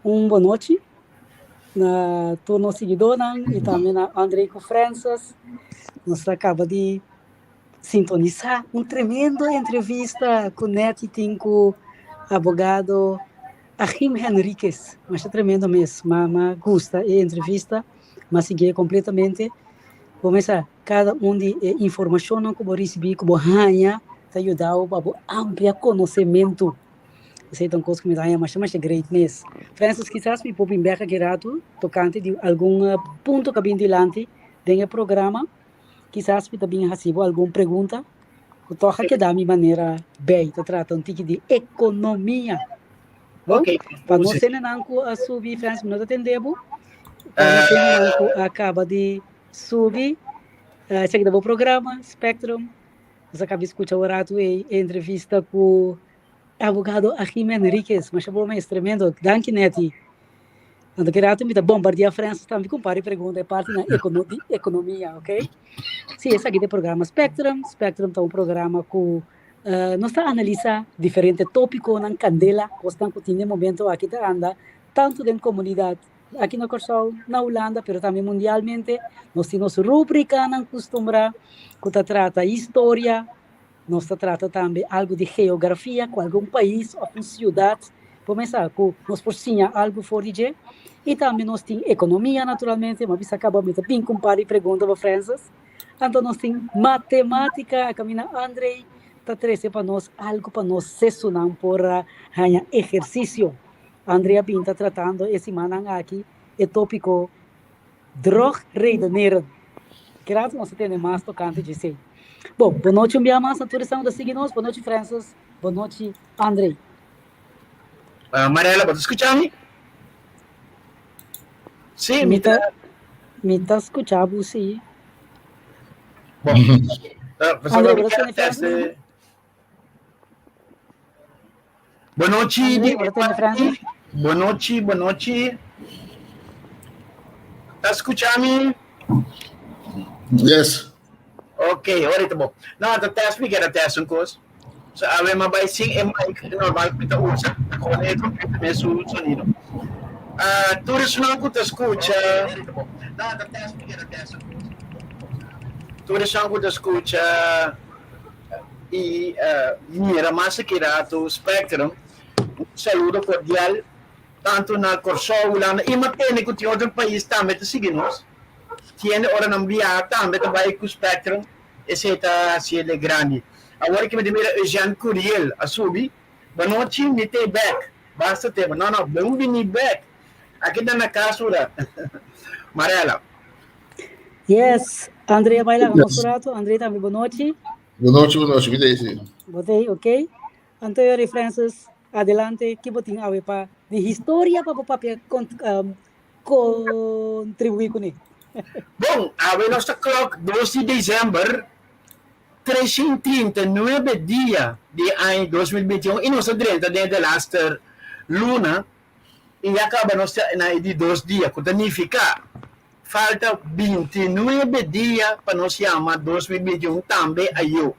Un bon nochi na tur nos siguidónan i tambe na André ku Francis. Nos ta kaba di sintonisá un tremendo entrevista ku Netty tin ku abogado Achim Henriquez. Masha tremendo mes. Ma ma gusta e entrevista, m'a siguié kompletamente. Bo mesa kada un di e informashonnan ku bo risibí, ku bo haña, ta yuda bo pa bo amplia konosementu. Esei ta un kos ku mi ta haña masha masha great mes. Francis, kisas mi por bin bek aki ratu tokante di algun punto ku a bin dilanti den e programa. Kisas mi ta bin hasi bo algun pregunta ku tòg a keda mi manera bei ta trata un tiki di ekonomia. Bon, Ok, pa nos hendenan ku a subi, Francis, mi no ta tende bo. Pa nos hendenan ku a kaba di subi, esaki ta bo programa, Spectrum. Nos a kaba di skucha un ratu e entrevista ku Abogado Achim Henriquez, masha bo mes, tremendo. Danki Netty. Anto ki rato mi ta bombardia Francis tambe ku un par di pregunta e parti na econo di economia, ok? Sí, esaki ta e programa Spectrum. Spectrum ta un programa ku uh, nos ta analisa diferente tópikonan kandela, kosnan ku tin den momento aki ta anda tantu den komunidat aki na Kòrsou, na Hulanda, pero tambe mundialmente. Nos tin nos rubrikanan kustumbrá ku ta trata historia, Nos ta trata tambe algu di geografia ku algun pais òf un siudat por mesa ku nos por siña algu for di dje. I tambe nos tin ekonomia naturalmente, mi a bisa kaba mi ta bin ku un par di pregunta pa Francis. Anto nos tin matematika, kaminda Andrey ta trese pa nos algu pa nos sesunan por haña ehersisio. Andrey a bin ta tratando e simannan aki e topiko Drogredeneren. Gratis nos ta tende mas tokante dje esei. Bon, bon nochi un bia mas na tur esnan ku ta sigui nos. Bon nochi Francis, bon nochi André. Uh, Mariela, bo ta skucha mi? Sí, mi ta... Mi ta skucha bo, sí. Bon. Uh, André, bo ta tende Francis? Bon nochi, André, bo ta tende Francis? Bon nochi, bon nochi. Ta skucha mi? Yes. Ok, ora ta bon. No, ta test mi kera test un kos. So awe ma bai sin e mic normal ku mi ta usa. Kon e computer mes su sonido. Uh, tur esnan ku ta skucha. No, ta test mi kera test un kos. Tur esnan ku ta skucha y mira mas aki rato Spectrum, un saludo cordial tanto na Corsou, Hulanda y mi a tende cu tin otro pais tambe ta sigui nos, tiende ora nan biaha tambe ta bay cu Spectrum, esey ta haciele grandi. Awor aki mi ta mira Eugène Curiel a subi, Banochi mi t'ey bek, basta tempo, no no, bon bini bek, aki ta na cas ora. Marella. Yes, André a baila nos un rato. André tambe bon nochi. Bon nochi, bon nochi, mi ta esi. Bo ta ei, ok. Anto Yori Francis, adelante, ki bo tin awe pa di historia pa bo papia con, um, contribui kuné? Bon, awe nos ta klok 2 di december, 339 dia di aña 2021 i nos ta drenta den e delaster luna i ya kaba nos ta na e di dos dia, ku ta nifiká Falta 29 dia pa nos yama 2021 tambe ayo.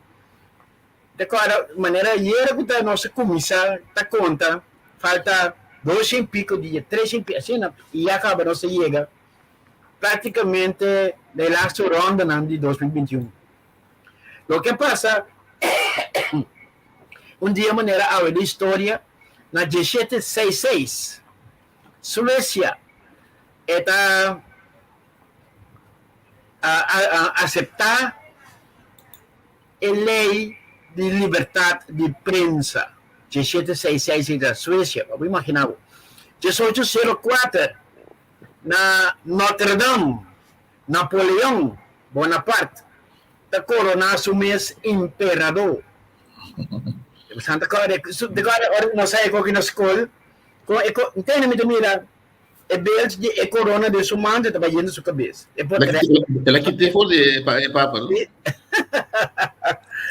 Ta kòrda manera ayera ku ta nos a kuminsá ta konta falta dos shen piko dia, tres shen piko, asina i ya kaba nos a yega praktikamente na e lastu rondanan di 2021. Loke a pasa un dia manera awe den historia na diesshete seis seis Suecia e ta aseptá e lei di libertat di prensa, diesshete seis seis ei ta Suecia, bo por imaginá bo. Diesocho sero kuater na Notre Dame, Napoleon Bonaparte ta koroná su mes emperador. Santa Kòrda, ora nos a koki na skol, Kon e ko, ntende mi ta mira e beeld di e corona den su man ta bayendo su cabes. E portret. El a kite for di e pa e papa, no?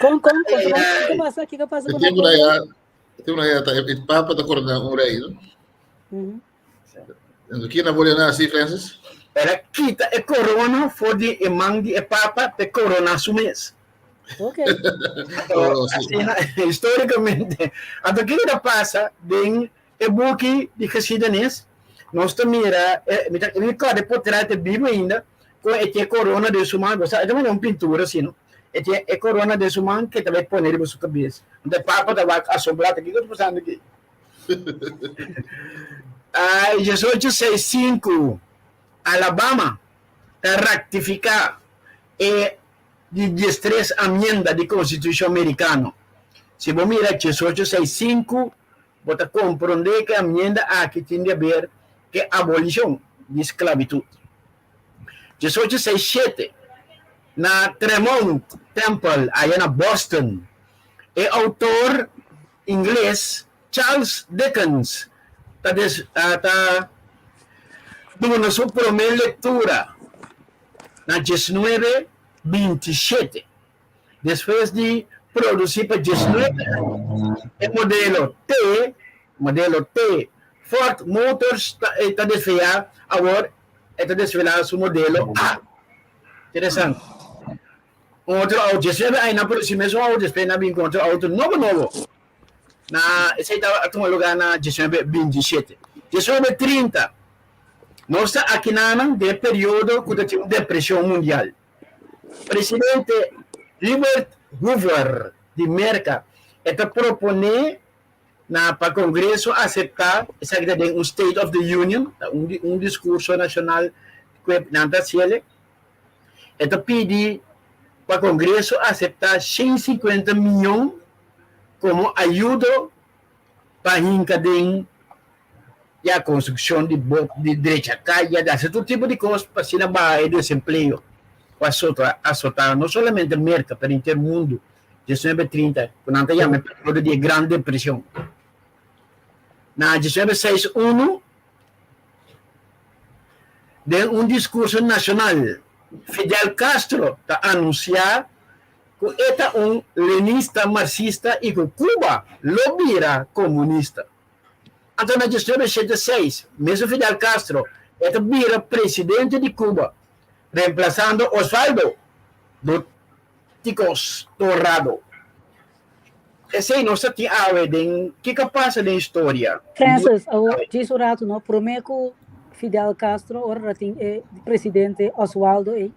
Kon, kon, kon, kiko pasa? Kiko pasa ku Napoleon? Tempo na ya, ta e papa ta corona un rei, no? Mm. Entonces, kien Napoleon a hasi, Francis? El a kita e corona for di e man di e papa pe corona su mes. Ok. Anto, asina, históricamente. Anto, kiko ta pasa den e buki di geschiedenis? Nos ta mira, mi ta mi kòrda e potret e bibu ainda, ku e tin e korona den su man, bo sa e ta manera un pintura asina, no? E tin e korona den su man ku e ta bai pone riba su kabes. Anto e papa ta wak asombrá, ta kiko ta pasando aki? Ai, diesocho seis sinku, Alabama ta raktifiká e di diestres amienda di Konstitushon Merikano. Si bo mira diesocho seis sinku, Bo ta komprondé ku e amienda aki tin di aber ku e abolishon di sklabitut. Diesocho seis shete, na Tremont Temple aya na Boston, e outor ingles Charles Dickens ta ta duna su promé lektura na diesnuebe bintishete. Despues di produci pa diesnuebe aña e modelo T, modelo T, Ford Motors ta ta desfila awor e ta desfila su modelo A. Interesante. Un otro auto, diesnuebe aña nan produci mesun auto despues nan bin cu otro auto nobo nobo. Na esey ta a tuma lugar na diesnuebe bintishete. Diesnuebe trinta nos ta akinanan den e periodo cu ta tin un depresion mundial. Presidente Herbert Hoover di Merka e ta proponé na pa Kongreso aseptá esaki ta den un State of the Union, ta un un diskurso nashonal ku e nan ta hasiel. E ta pidi pa Kongreso aseptá shen sinkuenta mion komo ayudo pa hinka den ya konstrukshon di bot di drecha kaya, di hasi tur tipo di kos pa asina baha e desempleo ku a sota asota no solamente Merka pero henter mundu diesnuebe trinta ku nan ta yama e periodo di e gran depresion. Na diesnuebe seis unu den un diskurso nashonal Fidel Castro ta anunsiá ku e ta un lenista marxista i ku Cuba lo bira komunista. Anto na diesnuebe shete seis, mesun Fidel Castro e ta bira presidente di Cuba, remplasando Osvaldo Dorticos Torrado. Esei nos ta tin awe den kiko a pasa den historia. Francis, awor djis un ratu no, prome ku Fidel Castro ora ta tin e presidente Oswaldo ei,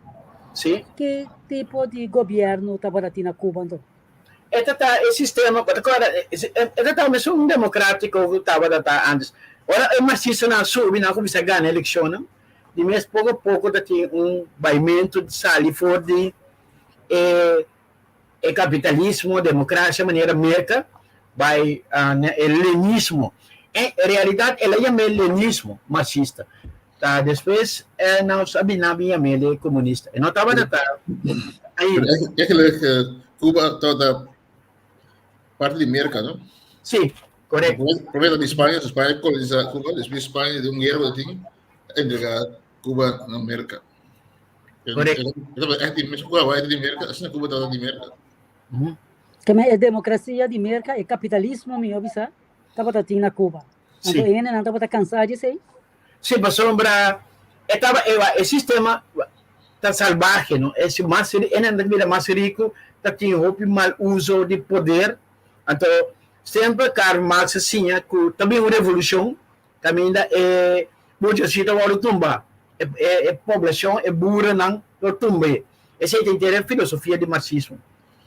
Sí. ki tipo di gobierno tabata tin na Cuba anto? E ta ta e sistema, bo ta kòrda, e ta ta mesun demokratiko ku tabata ta antes. Ora e marxistanan a subi, nan a kuminsá gana elekshonnan, di mes poko a poko ta tin un baimentu di sali for di e e kapitalismo, demokrasia manera Merka, bai na e lenismo. En realidat el a yam'é lenismo marxista. Ta despues nan a bin nan a bin yam'é komunista. E no tabata ta ainda. Eigenlijk Cuba tabata parti di Merka, no? Sí, korekto. Promé ta di Spaña, Spaña kolonisa Cuba, despues Spaña di un guera ku tin, a entrega Cuba na Merka. Korekto. Tabata echt di mes ku Hawaii ta di Merka, asina Cuba tabata di Merka. Keme e demokrasia di Merka, e kapitalismo mihó bisa, tabata tin na Cuba. Anto e hendenan tabata kansá di esei. Sí, pasobra e taba e sistema ta salbahe, no? E si mas e nan ta bira mas riku ta tin hopi mal uso di poder. Anto semper Karl Marx a siña ku ta bin un revolushon kaminda e burguesia ta wòrdu tumba, e e poblashon, e burenan lo tumba e. Esei ta henter e filosofia di marxismo.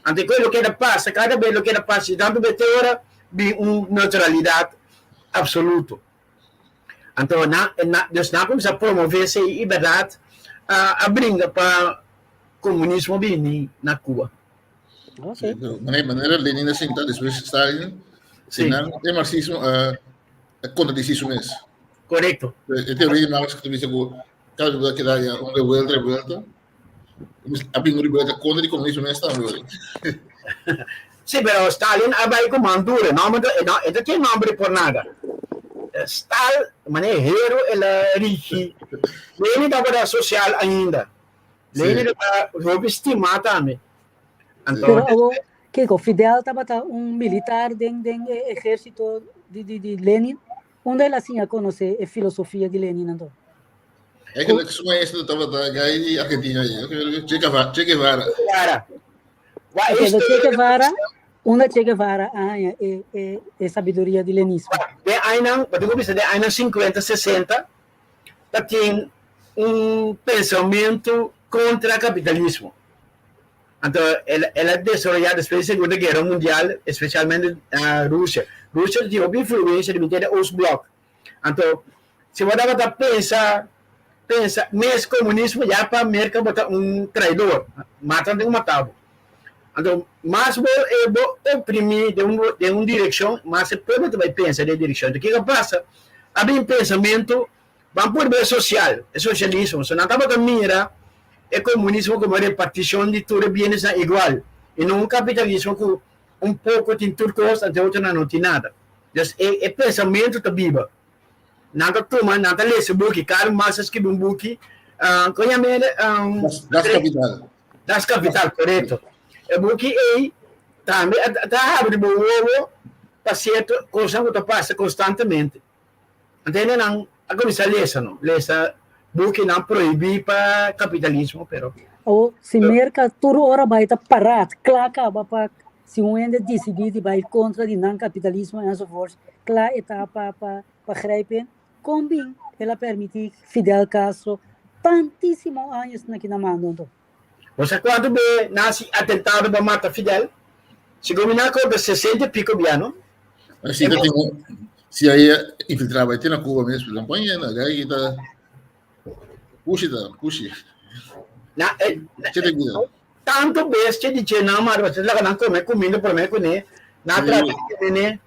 Anto e loke ta pasa, kada bes loke ta pasa, tantu bes te ora bin un neutralidat absoluto. Anto nan, nan, dus nan a kuminsá promové esei i bèrdat a bringa pa komunismo bini na Cuba. Ok. Manera, manera Lenin a sinta, despues Stalin, Sí. nan e marxismo a, a kontradisí su mes. Korekto. E teoria di Marx ku ta bisa ku kada bes ku ta keda ya un revuelta, revuelta, a bin un revuelta kontra di komunismo mes tambe. Sí, pero Stalin a bai ku man duro. E nomber ta, e no, e ta tin nomber por nada. Stal, manera hero el a rigi. Lenin tabata social ainda. Lenin tabata hopi stimá tambe. Anto, Pero awor, kiko, Fidel tabata un militar den den e ehérsito di di di Lenin? Unda el a siña konosé e filosofia di Lenin anto? Eigenlijk su maestro tabata gai di Argentina ahí. Che Guevara. Che Guevara. Guevara. Wa Oké, esto Che Guevara, unda Che Guevara a haña e, e, e sabiduria di Lenismo? Den añanan, wat ik bisa, den añanan 50, 60, ta tin un pensamentu kontra kapitalismo. Anto el el a desaroyá despues di Segunda Guera Mundial, espesialmente na Rusia. Rusia tin hopi influensia di mintera Oostblok. Anto si bo tabata pensa pensa mes komunismo ya pa Merka bo ta un traidor, mata nan tin ku mata bo. Anto mas bo e bo oprimí den un den un direkshon, mas e pueblo ta bai pensa den e direkshon. Anto kiko a pasa? A bin pensamentu ban purba e sosial, e sosialismo. So nan tabata mira e komunismo komo repartishon di tur e bienesnan igual i no un kapitalismo ku un poko tin tur kos anto e otronan no tin nada. Dus e e pensamentu ta biba. Nan ta tuma, nan ta lesa buki. Karl Marx a skibi un buki, kon yama el? Das Kapital. Das Kapital, korekto. E buki ei tambe ta habri bo wowo pa sierto kosnan ku ta pasa konstantemente. Anto hendenan a kuminsá lesa, no? Lesa bukinan prohibí pa kapitalismo, pero. Awor, si Merka tur ora bai ta parat, kla kaba pa si un hende disidí di bai kontra di nan kapitalismo enzovoorts, kla e ta pa pa pa grijp in. Kon bin el a permití Fidel Castro tantísimo años na kina mando anto? Bo sa kuantu be nan hasi atentado pa mata Fidel? Segun mi nan a konta sesenta i piko bia, no? Si ta tin un CIA infiltrá bai te na Cuba mes, nan pon yena, gai ki ta kushi ta, kushi. Na, eh, Che te bida. Tantu bestia di dje nan mara pasobra laga nan kome kuminda promé kuné, nan a trata di kuné.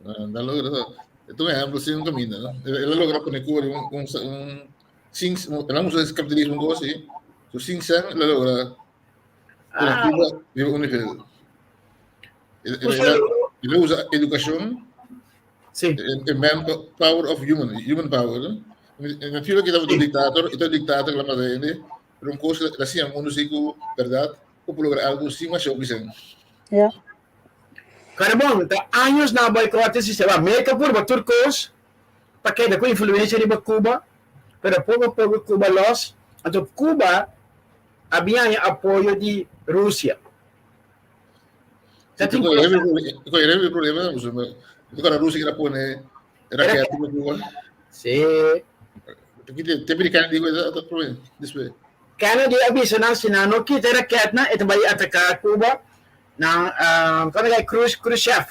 Nan logra, e ta un ehempel sin un kaminda, no? El a logra pone Cuba riba un, un, sin, el a mustra kapitalismo un kos así, so sin sen el a logra pone Cuba riba un nivel. El a usa edukashon Sí. E man power of human, human power. No? Natuurlijk is dat een dictator, het een dictator, laat maar zeggen, pero un cosa, la siña mundo sí ku verdad, ku por logra algo sin mas show sen. Ja. Carbon, ta años na boycott e sistema. Merca purba tur cos pa keda cu influencia riba Cuba, pero poco a poco Cuba los. Anto Cuba a bin haña apoyo di Rusia. Ta tin Cu e problema, cu a Rusia a pone raket riba Cuba. Sí. Te americano digo e ta problema despues. Kennedy a bisa nan si nan no kita e raketnan e ta bai ataka Cuba. Nan cuando kai Cruz Khrushchev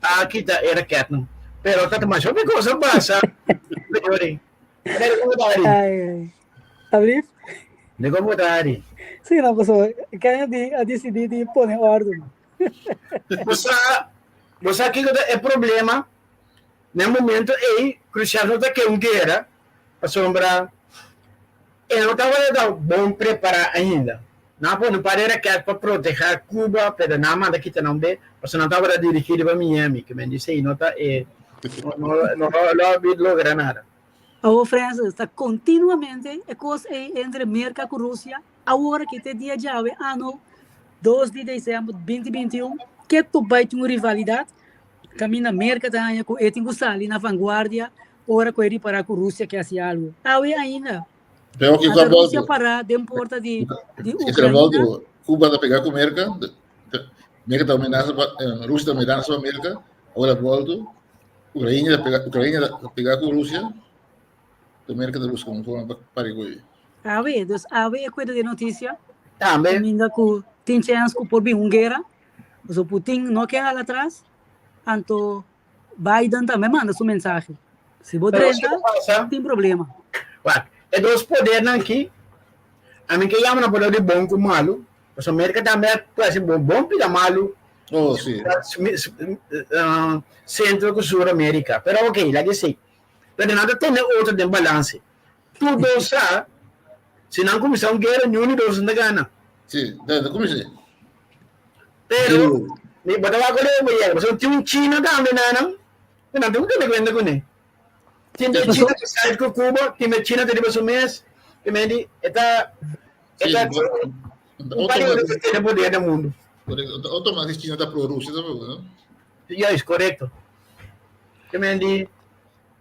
a kita e raketnan. Pero ta masha hopi cos a pasa. Pero como ta ari? Ai, ai. Abrief? De como ta ari? Sí, no, paso Kennedy a decidí di pone orden. Bo sa, bo sa kiko ta e problema? Na e momento ei, Khrushchev no ta ke un guera, pasobra e no tabata ta bon prepará ainda. Nan a pone un par di raket pa protehá Cuba, pero nan a manda kita nan be, pasobra nan tabata dirigí riba Miami, ke men di esei no ta e, no, no, no lo a logra nada. Awor Francis, ta continuamente e cos ei entre Merca cu Rusia, awor aki te dia djawe ano 2 di december 2021, ke tur bai tin un rivalidad, caminda Merca ta haña cu e tin cu sali na vanguardia ora cu e ripara cu Rusia ke haci algo. Awe ainda, Pero ki ata kwa Rusia volta? para den porta di, di Ese Ucraina, volta, Cuba ta pega ku Merca, Merca ta amenaza pa, Rusia ta amenaza pa Merca, ahora volta, Ucraina ta pega, Ucraina ta pega ku Rusia, ta Merca ta busca un forma pa pare ku e. Awe, dus awe e kueda di noticia, Tambe. caminda cu tin chens cu por bin un guera, pasobra Putin no ke hala atras, anto Biden tambe manda su mensahe. Si bo Pero drenta, kiko pasa? tin problema. Wak, e dos podernan aki, ami ke yama nan poder di bon ku malu, pasobra Merka tambe a hasi bon bon pida malu Oh, sí. Centro ku Sur Amerika. Pero ok, laga esei. Pero nan ta tene otro den balanse. Tur dos sa, si nan kuminsá un guera, niun di dos no ta gana. Sí, ta kuminsá. Pero, mi bo ta wak ora bo yega, pasobra tin un China tambe na nan, ku nan tin ku tene kuenta kuné. Tin be China ta side ku Cuba, tin be China ta riba su mes, tin be di e ta e ta un par di ora ta tene poder den mundu. Korekto, automatic China ta pro Rusia tampoco, no? Juist, korekto. Tin be di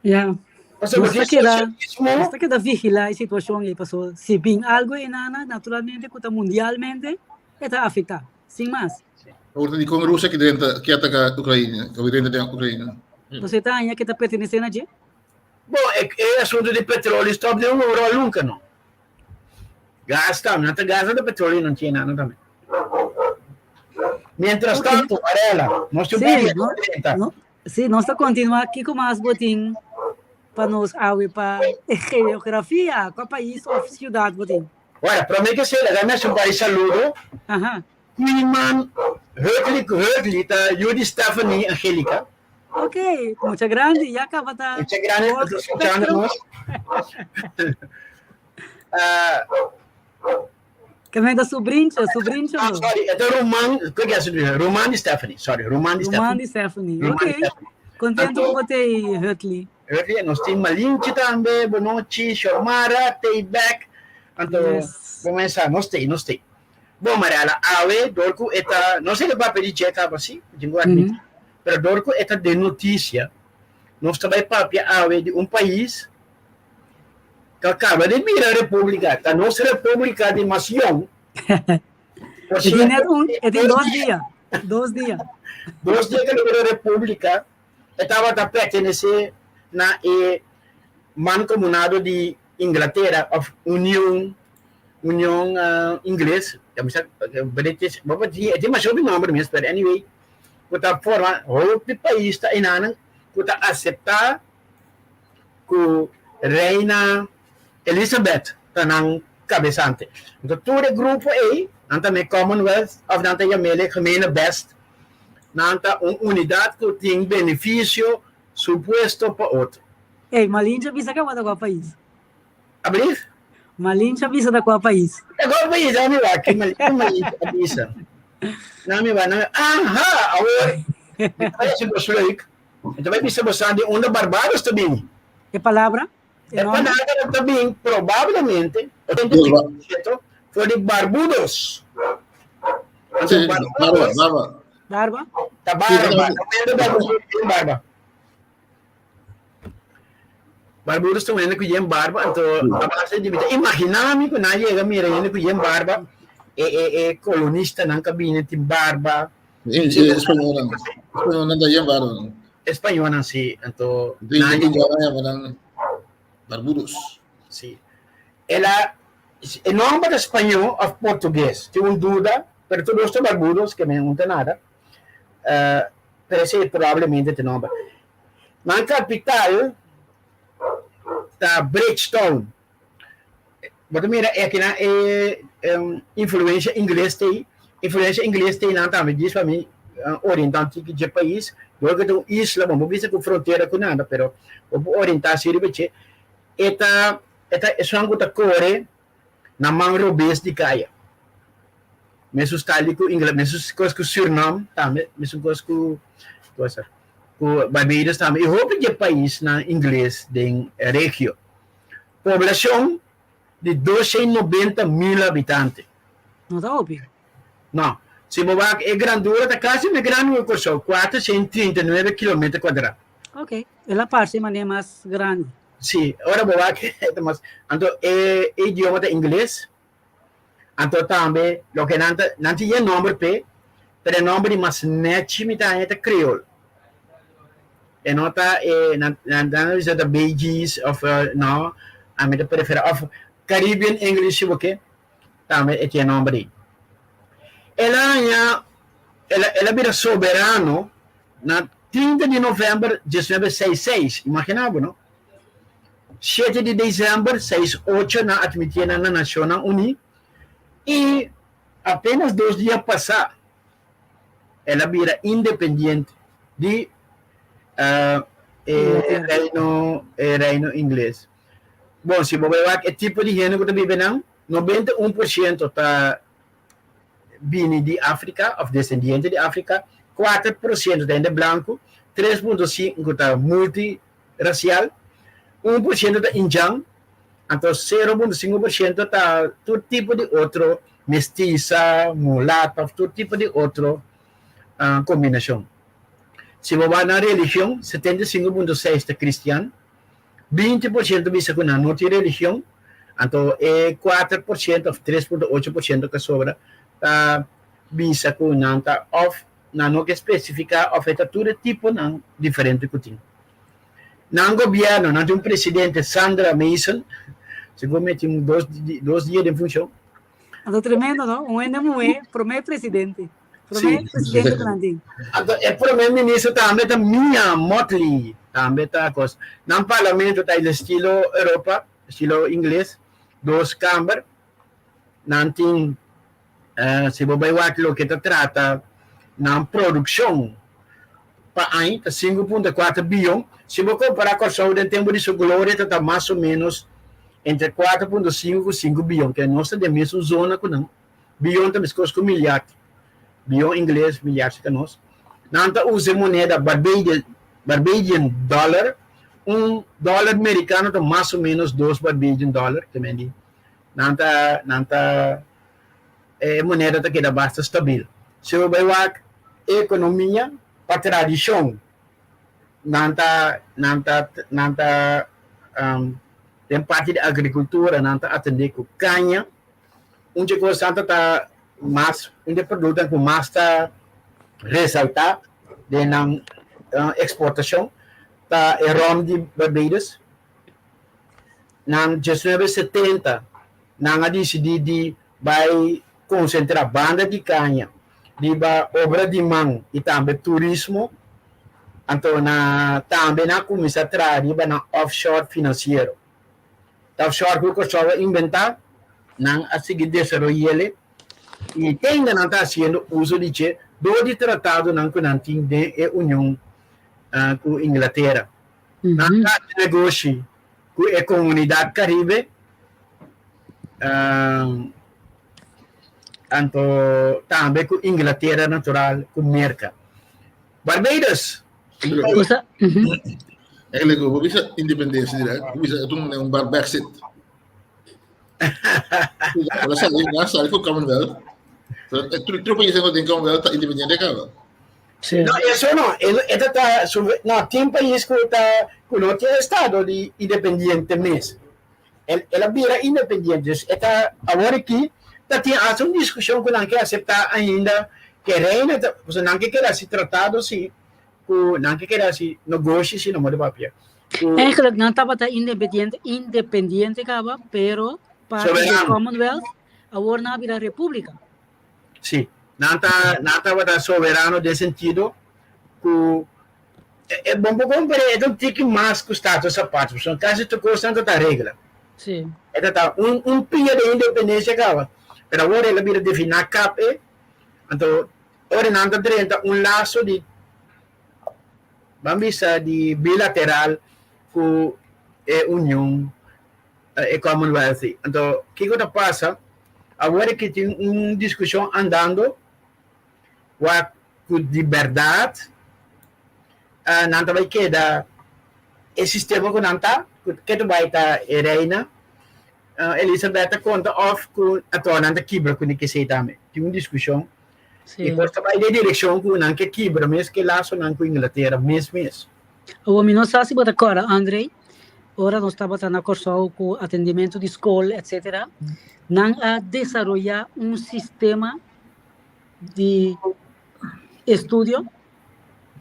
Ya. Pasobra Nos tin ta keda, sosialismo. nos ta keda vigilá e situashon ei, pasobra si bin algu einana, naturalmente ku ta mundialmente e ta afektá, sin mas. Awor ta di kon Rusia ki drenta, ki ataka Ukraina, ki drenta den Ukraina? Pasobra e ta haña ke ta pertenesé na dje. Bon, e, e asunto di petróleo stop den un rol nunca, no. Gas tambe, nan ta gasta de petróleo nan tiene nada tambe. Mientras Ok. tanto, Arela, nos tin Sí, un no, no, sí, nos ta continua kiko mas bo tin pa nos awe pa geografia, kua pais of ciudad bo tin? Bueno, prome que se laga mi haci un par di saludo. Aha. Queenman Hurtley ku Hurtley ta yu di Stephanie Angelica. Ok, mucha grandi, ya caba ta. Mucha grandi, World ta escuchando Spectrum. nos. Ah, Que men ta sobrincho, sobrincho ah, no. sorry, e ta Roman, ku ke sobrincho? Roman di Stephanie, sorry, Roman di Roman Stephanie. di Stephanie. Roman Ok. di Stephanie. Contento Anto- ku bo tei, Hurtley. Hurtley, nos tin Malinche tambe, Bonochi, Xiomara, tei back. Anto, Yes. comensa, nos tei, nos tei. Bon, Mariala, awe dor ku e ta, no sé ke papia di dje kaba si, tin ku admiti, pero dor ku e ta den notisia, nos ta bai papia awe di un pais ku a kaba di bira repúblika, ta nos repúblika di mas yòn. Por E tin net sierto, un, e tin dos dia, dos dia. Dos dia ku a bira repúblika, e tabata pertenesé na e Mancomunado di Inglatera òf Union Union Ingles, ya mi sa British, bo por di, e tin masha hopi nomber mes, pero anyway, ku ta forma hopi pais ta enanan ku ta aseptá ku Reina Elizabeth ta nan kabesante. Enton tur e grupo ei, nan ta me Commonwealth òf nan ta yam'el e Gemenebest, nan ta un unidat ku tin benefisio supuesto pa otro. Ey, Malincha bisa ke bo ta kua pais. Ablief? Malincha bisa ta kua pais. Ta kua pais, ami wak, ki Malincha a bisa. Nami wak, nami, aha, awor, mi ta bai hasi bos leuk, mi ta bai bisa bosan di unda Barbados ta bini. E palabra? E palabra ta bin probablemente, 85%, for di barbudos. Sí, barba, barba. Barba? Ta barba, ta wende barbudos tin barba. Barbudos ta wende ku yen barba, anto a base di mi ta imaginá mi ku nan yega mira hende ku yen barba, e e e kolonistanan ka bini tin barba. E españolnan, españolnan ta yen barba. Españolnan si, anto nan yama nan barbudos. Si. El a, e nomber ta spañó of portugues, tin un duda, pero tur dos ta barbudos, ke men un ta nada. Pero esei probablemente ta e nomber. Nan kapital ta Bridgetown. Bo ta mira e akinan e influencia ingles ta ei. Influencia ingles ta einan tambe djis pa mi orienta un tiki dje pais. Dor ku ta un isla, bo no por bisa ku frontera ku nada, pero bo por orienta así riba dje. E ta e ta esun ku ta kore na man robes di kaya. Mesun style ku Ingla, mesun kos ku Surinam tambe, mesun kos ku cosa ku Barbados tambe. I hopi di e paisnan ingles den e regio. Poblashon di 290.000 habitante. No ta hopi. No. Si bo wak e grandura ta kasi mes grandi ku Kòrsou, 439 kilometer kuadrá. Ok, el a parse manera mas grandi. Sí, ora bo wak e ta mas. Anto e idioma ta ingles. Anto tambe loke nan ta, nan tin e nomber p'e, pero e nomber di mas nechi mi ta haña ta Creole. E no ta e, nan nan ta bisa ta Beijis of no, ami ta prefera of Caribbean English si bo ke, tambe e tin e nomber ei. El a haña, el a el a bira soberano na 30 di november 1966, imagina bo no. Shete di december 68 nan admitié nan na Nacionnan Uní i apenas dos dia pasá el a bira independiente di e Reino e Reino Ingles. Bon, si bo bai wak e tipo di hende ku ta biba nan, 91% ta bini di Afrika òf desendiente di Afrika, 4% ta hende blanku, 3.5 ta multi rasial, 1% ta indjan, anto 0.5% ta tur tipo di otro mestisa, mulata of tur tipo di otro kombinashon. Si bo bai na religion, 75.6 ta kristian, 20% bisa ku nan no tin religion, anto e 4% of 3.8% ku sobra ta bisa ku nan ta of nan no ke spesifiká of e ta tur e tiponan diferente ku tin. Nan gobièrnu, nan tin un presidente, Sandra Mason, segun mi tin dos dia den funshon. Anto tremendo, no? Un hende muhé, promé presidente. Promé presidente ku nan tin. Anto e promé minister tambe ta Mia Mottley, tambe ta kos. Nan parlamento ta el estilo Europa, estilo ingles, dos kamber. Nan tin, si bo bai wak loke ta trata nan produkshon pa aña ta 5.4 biyon. Si bo kompara Kòrsou den tempu di su gloria ta ta mas o ménos entre 4.5 ku 5 biyon, ke nos ta den mesun zona ku nan. Biyon ta meskos ku milyard. Biyon ingles, milyard si ta nos. Nan ta usa e moneda Barbadian dollar. Un dòler merikano ta mas o ménos dos Barbadian dollar, ke men di Nan ta, nan ta, e moneda ta keda basta stabil. Si bo bai wak ekonomia pa tradishon, nan ta, nan ta, nan ta den parti di agrikultura nan ta atendé ku kaña. Un dje kos nan ta ta mas, un dje produktonan ku mas ta resaltá den nan eksportashon ta e ròm di Barbados. Nan 1970 nan a disidí di bai konsentrá banda di kaña riba obra di man i tambe turismo, anto na tambe nan a kuminsá traha riba nan offshore finansiero. E offshore ku Kòrsou a inventá, nan a sigui desaroy'el i te ainda nan ta hasiendo uso di dje dor di tratadonan ku nan tin den e union ku Inglatera. Nan ta hasi negoshi ku e komunidat Karibe, anto tambe ku Inglatera natural ku Merka. Barbados! Eigenlijk, bo bisa independensia direct, bo bisa e un bar Brexit. Ora sali, na sali ku Commonwealth. Tur país den Commonwealth ta independiente kaba. Sí. No, eso no. E ta ta no, tin pais ku ta ku no tin estado di independiente mes. El el a bira independiente. Dus e ta awor aki ta tin hasta un diskushon ku nan ke aseptá ainda ke reina ta pasobra nan ke keda hasi tratado si ku nan ke keda hasi nogoshi si no morde papia. Ku Eigenlijk nan tabata independiente, independiente kaba, pero parti di soberano. Commonwealth, awor nan a bira repúblika. Sí, nan ta nan tabata soberano den sentido ku e bon por kompar'é e ta un tiki mas ku status apart, pasobra kasi tur kos nan ta ta regla. Sí. E ta ta un un pia di independensia kaba, pero awor el a bira definá kap e, anto ora nan ta drenta un laso di ban bisa di bilateral ku e Union e Commonwealth. Anto kiko ta pasa? Awor aki tin un diskushon andando wak ku di bèrdat nan ta bai keda e sistema ku nan ta, ku ke ta bai ta e reina Elizabeth ta konta òf ku ato nan ta kibra ku nikesei tambe. Tin un diskushon i kos ta bai den direkshon ku nan ke kibra mes ke lasonan ku Inglatera mes mes. Awor mi no sa si bo ta kòrda André, ora nos tabata na Kòrsou ku atendimentu di skol etsetera, nan a desaroyá un sistema di estudio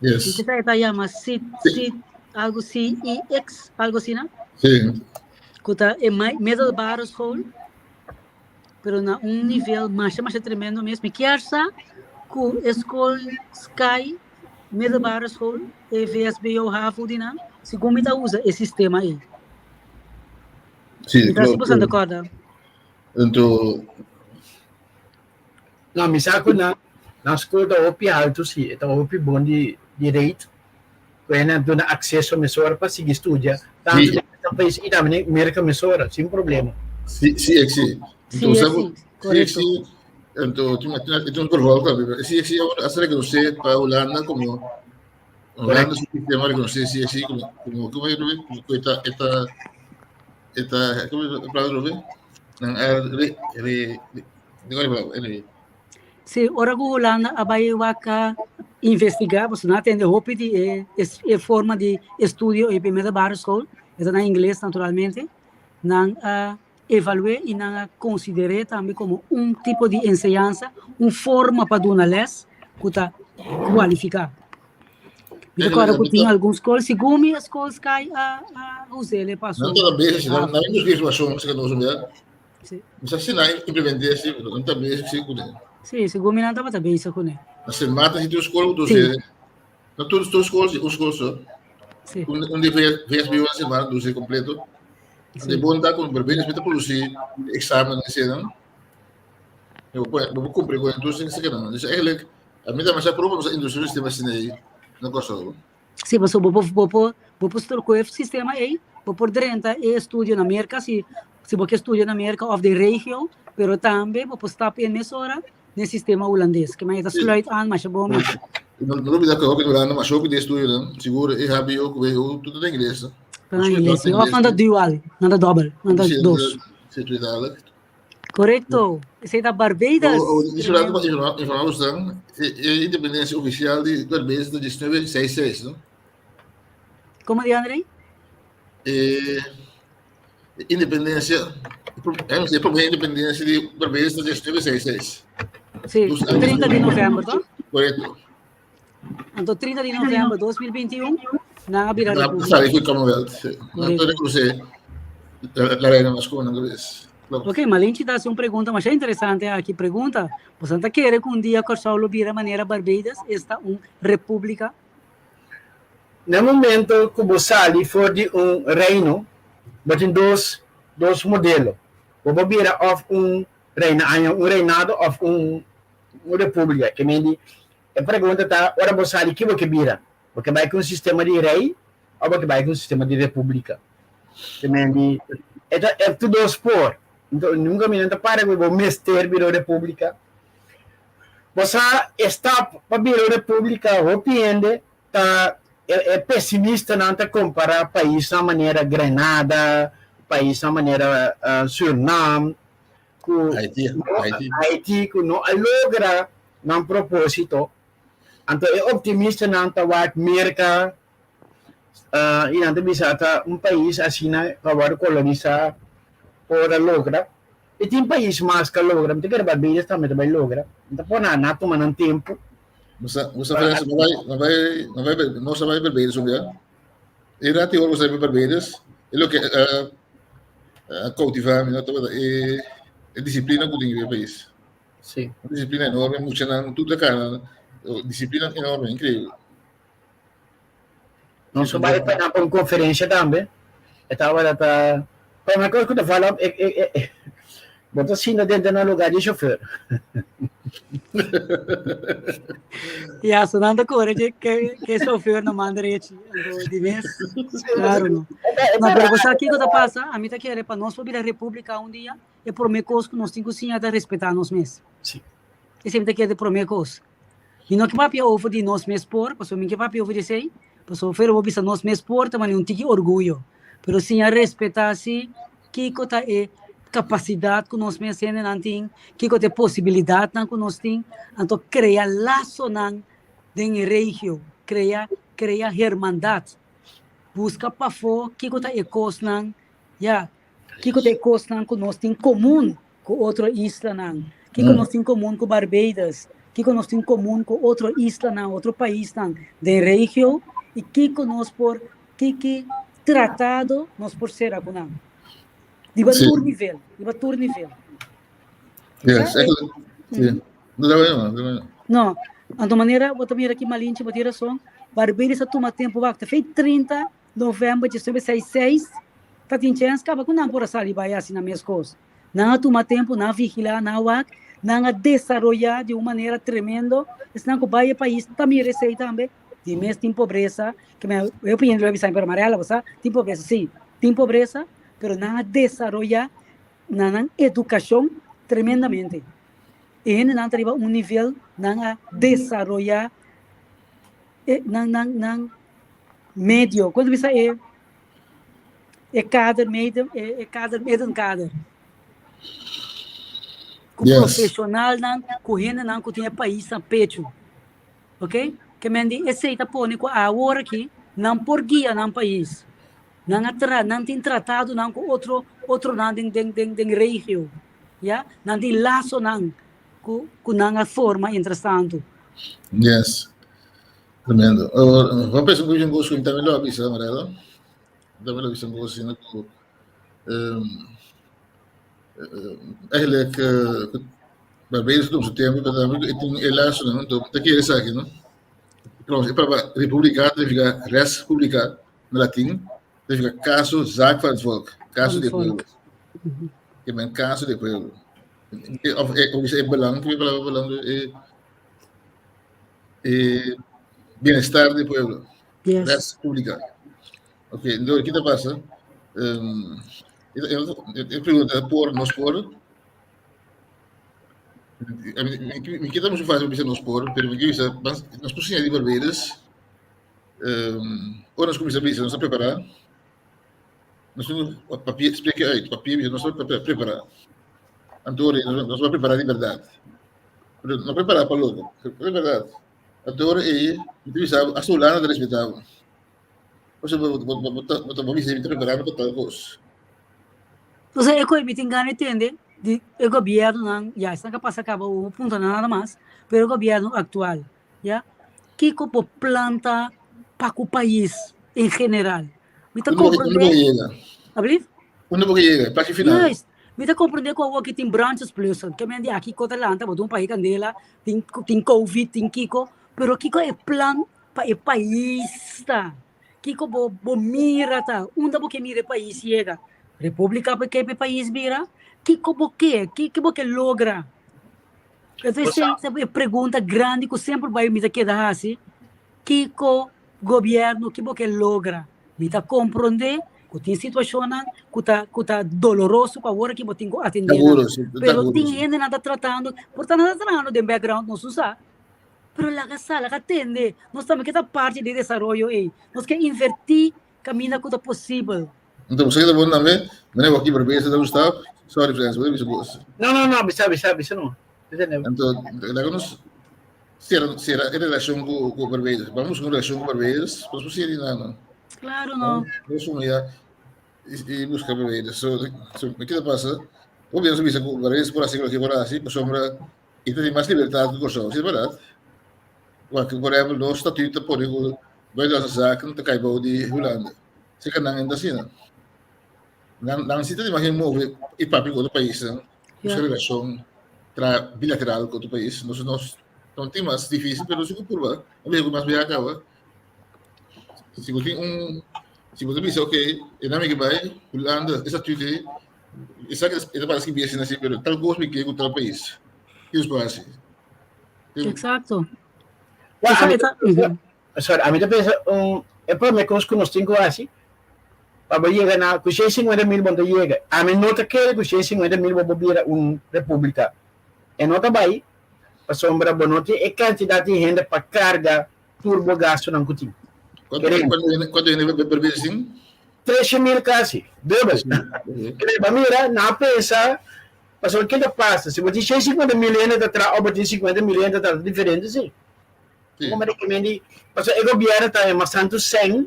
Yes. i kisa e ta yama C, C, algu CEX, algu asina, Sí. ku ta e middelbare school. Pero na un nivel masha masha tremendo mes. Mi kier sa ku e skol Sky middelbare school, e VSBO havo di nan, segun mi ta usa e sistema ei. Sí, Mi ta si klopt. boso ta kòrda. Anto, No, mi sa ku nan nan skol ta hopi altu si, e ta hopi bon di di rate. Ku e nan duna akseso mesora pa sigui studia, tantu Sí. den nan pais i tambe den Merka mesora, sin problema. Sí, sí, sí. Sí, Anto, sí, sabe, sí, korekto. sí. Anto, tin tin un vervolg tambe. Sí, sí, a ser rekonosé pa Hulanda komo Hulanda su sistema rekonosé sí, sí, komo komo komo komo ku e ta e ta e ta komo e palabra Rubén? Nan a re re anyway. Sí, ora ku Hulanda a bai wak a investigá, pasobra nan a tende hopi di e e forma di estudio e middelbare school, e ta na ingles naturalmente, nan a evalu'é i nan a konsider'é tambe komo un tipo di enseñansa, un forma pa duna lès ku ta kualifiká. Mi ta kòrda ku tin algun skol, segun mi skol Sky a a us'é paso. Nan ta bezig, si nan nan busca informashon si nos mira. Si. Mi sa si nan implement'é si, pero nan ta bezig si kuné. Si, segun mi nan tabata bezig kuné. Na Sint Maarten si tin un skol ku ta us'é. No tur tur skol si, un skol so. Si. Un un di VSBO na Sint Maarten ta us'é kompleto. Si. De bon ta ku Barbados mi ta produsí eksamen eseinan. Mi bo pone, mi bo kumpli ku tur eseinan. Dus eigenlijk A mi ta masha pro pa nos introduci un sistema asina ei na Kòrsou. Sí, pasobra bo por, bo por, bo por ku e sistema ei, bo por drenta e estudio na Merka, si, si bo ke studia na Merka òf den regio, pero tambe bo por stap in mesora den sistema hulandes, ke manera ta sluit aan masha bon mes. No, no lubida ku hopi Hulanda masha hopi di estudionan, sigur e HBO ku WO, tur ta den ingles. Ta na ingles, sí. Òf nan ta dual, nan ta dòbel, nan ta dos. Sí, tweetalig. Korekto, esei ta Barbados. O, o, insurado pa informa, informa bosnan, e, e independencia oficial di Barbados ta 1966, no? Como di André? E, independencia, eh, no sé, promé independencia di Barbados ta 1966. Sí, 30 di november, toch? Correcto. Anto 30 di november 2021, nan a bira república. Sali ku Commonwealth. Sí. Nan ta rekonosé la reina mas komo nan kabes. Ok, Malinchi ta hasi un pregunta masha interesante aki. Pregunta, boso ta kere ku un dia Kòrsou lo bira manera Barbados, esta un república? Na momento ku bo sali for di un reino, bo tin dos dos modelo. Bo por bira òf un reina, un reinado òf un Un república, ke men di, e pregunta ta, ora bo sali ki bo ke bira? Bo ke bai ku un sistema di rei òf bo ke bai ku un sistema di república? Ke men di, e ta e tur dos por. Nto nunka mi no ta para ku bo mester bira un república. Bo sa e stap pa bira un república hopi hende ta e e pesimistanan ta kompará paisnan manera Grenada, paisnan manera Surnam, ku Haiti, no, Haiti. Haiti ku no a logra nan propósito. Anto e optimistanan ta wak Merka uh, i nan ta bisa ta un pais asina ku a wòrdu kolonisá por a logra. I tin pais mas ku a logra, mi ta kere Barbados tambe ta bai logra. Mi ta pone nan a tuma nan tempu. Musa, musa Frans, no bai, no bai, no bai, no sa bai Barbados un bia. E rati ora bo Barbados, e loke uh, uh, cautiva mi no tabata e, e disciplina ku tin e pais. Sí. Un disciplina enorme, muchanan tur ta kana, disciplina enorme, increíble. Nos a bai pa un conferencia tambe. E tabata ta prome cos cu ta fala e e e bo ta sinta dentro na lugar di chofer. Ja, so nan ta kore ke ke ke chauffeur na man derechi, anto di mes, claro no. No, pero bo sa kiko ta pasa? Ami ta kere pa nos por bira república un dia, e prome kos ku nos tin ku siña ta respetá nos mes. Sí. Esei mi ta kere e prome kos. Mi no ke papia over di nos mes por, pasobra mi ke papia over di esei, pasobra fuera bo bisa nos mes por ta mane un tiki orguyo. Pero siña respetá si kiko ta e kapasidat ku nos mes hendenan tin, kiko ta e posibilidatnan ku nos tin, anto krea lasonan den e regio, krea krea hermandat, buska pafó kiko ta e kosnan, ya, kiko ta e kosnan ku nos tin komun ku otro islanan, kiko nos tin komun ku Barbados, kiko nos tin komun ku otro islanan, otro paisnan den regio i kiko nos por, kiki tratado nos por sera ku nan. Riba Sí. tur nivel, riba tur nivel. Yes, Sa, eh, eigenlijk, sí. No, dat weet ik, dat weet ik. No, anto manera bo ta mira ki Malinche bo tin rason, Barbados a tuma tempo wak, ta fei 30 november 1966 ta tin chens kaba ku nan por a sali bai asina meskos. Nan a tuma tempu, nan a vigilá, nan a wak, nan a desaroyá di un manera tremendo. Esnan ku bai e pais ta mira esei tambe. Di mes tin pobresa, ke men hopi hende lo a bisa mi, pero Mariela bo sa tin pobresa, sí, tin pobresa, pero nan a desaroyá na nan edukashon tremendamente. E hendenan ta riba un nivel, nan a desaroyá e nan nan nan medio, kon ta bisa e e kader medio e e kader middenkader. Ku Yes. profeshonalnan, ku hendenan ku tin e pais na pechu. Ok? Ke men di esei ta pone ku awor aki nan por guia nan pais. Nan a tra nan tin tratadonan ku otro otronan den den den den regio. Ya? Nan tin lasonan ku ku nan a forma mientrastantu. Yes. Tremendo. Vamos pensar un poquito en también lo avisa, Marelo. También lo avisa un poco, sino que eigenlijk Barbados toma su tempo, pero también tin e lazo, no? Então, te quiere saber, no? Trouwens, para República significa res publica no latim, significa caso, zaak van het volk, caso de pueblo. Que men caso de pueblo. Of is het belang, que palabra belang, bienestar del pueblo. Res publica. Ok, entonces, ¿qué te pasa? Eu pregunta por nos por. Mi kita mucho fácil bisa nos por, pero mi bisa nos por siña di Barbados. Ora nos cuminsa bisa, nos ta prepara. Nos tin papia, spreek uit, papia bisa nos ta prepara. Anto ora nos ta prepara di berdad. Pero no prepara pa loco, di berdad. Anto ora ei, mi ta bisa, hasta Hulanda ta respeta bo. Pasobra bo, bo, bo, bo ta, bo bisa mi ta preparando pa tal cos. Entonces, e koe mi tin gana tende di e gobiernonan, ya esnan ka pasa kaba un punto na nada mas, pero e gobierno actual, ya, kiko bo plan ta pa ku pais en general? Mi ta Unda bo, unda bo comprende, yega? alblief? Unda bo yega? Plachi final. Juist, mi ta comprende ku awor ki tin branches plussen, ke men di aki kota lanta, bo ta un pais kandela, tin tin covid, tin kiko, pero kiko e plan pa e pais ta? Kiko bo bo mira ta? Unda bo ke mira e pais yega? Republica bo ke pa e pais bira? Kiko bo ke? Kiko bo ke logra? Entonces Bo sa- esei ta e pregunta grandi ku semper bai mi ta keda hasi. Kiko gobierno, ki bo ke logra? Mi ta komprondé ku tin situashonnan ku ta ku ta doloroso ku awor aki bo tin ku atendé nan. Seguro, sí, Pero seguro, tin sí. hendenan ta tratando, por ta nan ta trahando den background nos no sa. Pero laga sa, laga tende. Nos tambe ke ta parti di desaroyo ei. Nos ke invertí kaminda ku ta posibel. Anto bo sa ke ta bon tambe, meneer Joaquin Barbees ta gusta, sorry friends, bo ta bisa bos. No, no, no, bisa, bisa, bisa no. Bisa no. Anto, laga nos sera, sera e relashon ku, ku Barbees. Ban buska un relashon ku Barbees, nos por siña di nan, no. Claro, no. Nos un ya i, i buska Barbees. So, so, ke ta pasa? Hopi nos a bisa ku Barbees por hasi loke por hasi, pasobra I ta tin mas libertad ku Kòrsou, si ta bèrdat? Wak, por ehèmpel, nos statuut ta pone ku buitenlandse zaken ta kai bou di Hulanda. Seka nan no ta asina. Nan, nan si ta tin mas ke move i papia ku otro paisnan, buska relashon tra bilateral ku otro pais. Nos, nos ta un tin mas difisil, pero nos tin ku purba. A bisa ku mas biaha kaba. Si bo tin un, si bo ta bisa, okay, e nan mi ke bai Hulanda, e statuut ei, Esaki e ta parece ki biesina así, pero tal cos mi ke ku tal pais. Ki nos por hasi? Exacto. Well, Esa, ami esa, ta pensa, ujú. sorry, ami ta pensa un e prome kos ku nos tin ku hasi pa bo yega na ku 150.000 bo no ta yega. Ami no ta kere ku 150.000 bo por bira un repúblika. E no ta bai pasobra bo no tin e kantidat di hende pa karga tur bo gastunan ku tin. Kuantu kuantu kuantu hende Barbados tin? 13.000 kasi, dubbel. Kere ba mira, nan a pensa, pasobra ke ta pasa, si bo tin 150.000 hende ta traha òf bo tin 50.000 hende ta traha, ta diferente si. Sí. Como de ke men di, pasobra e gobièrnu ta haña mas tantu sèn,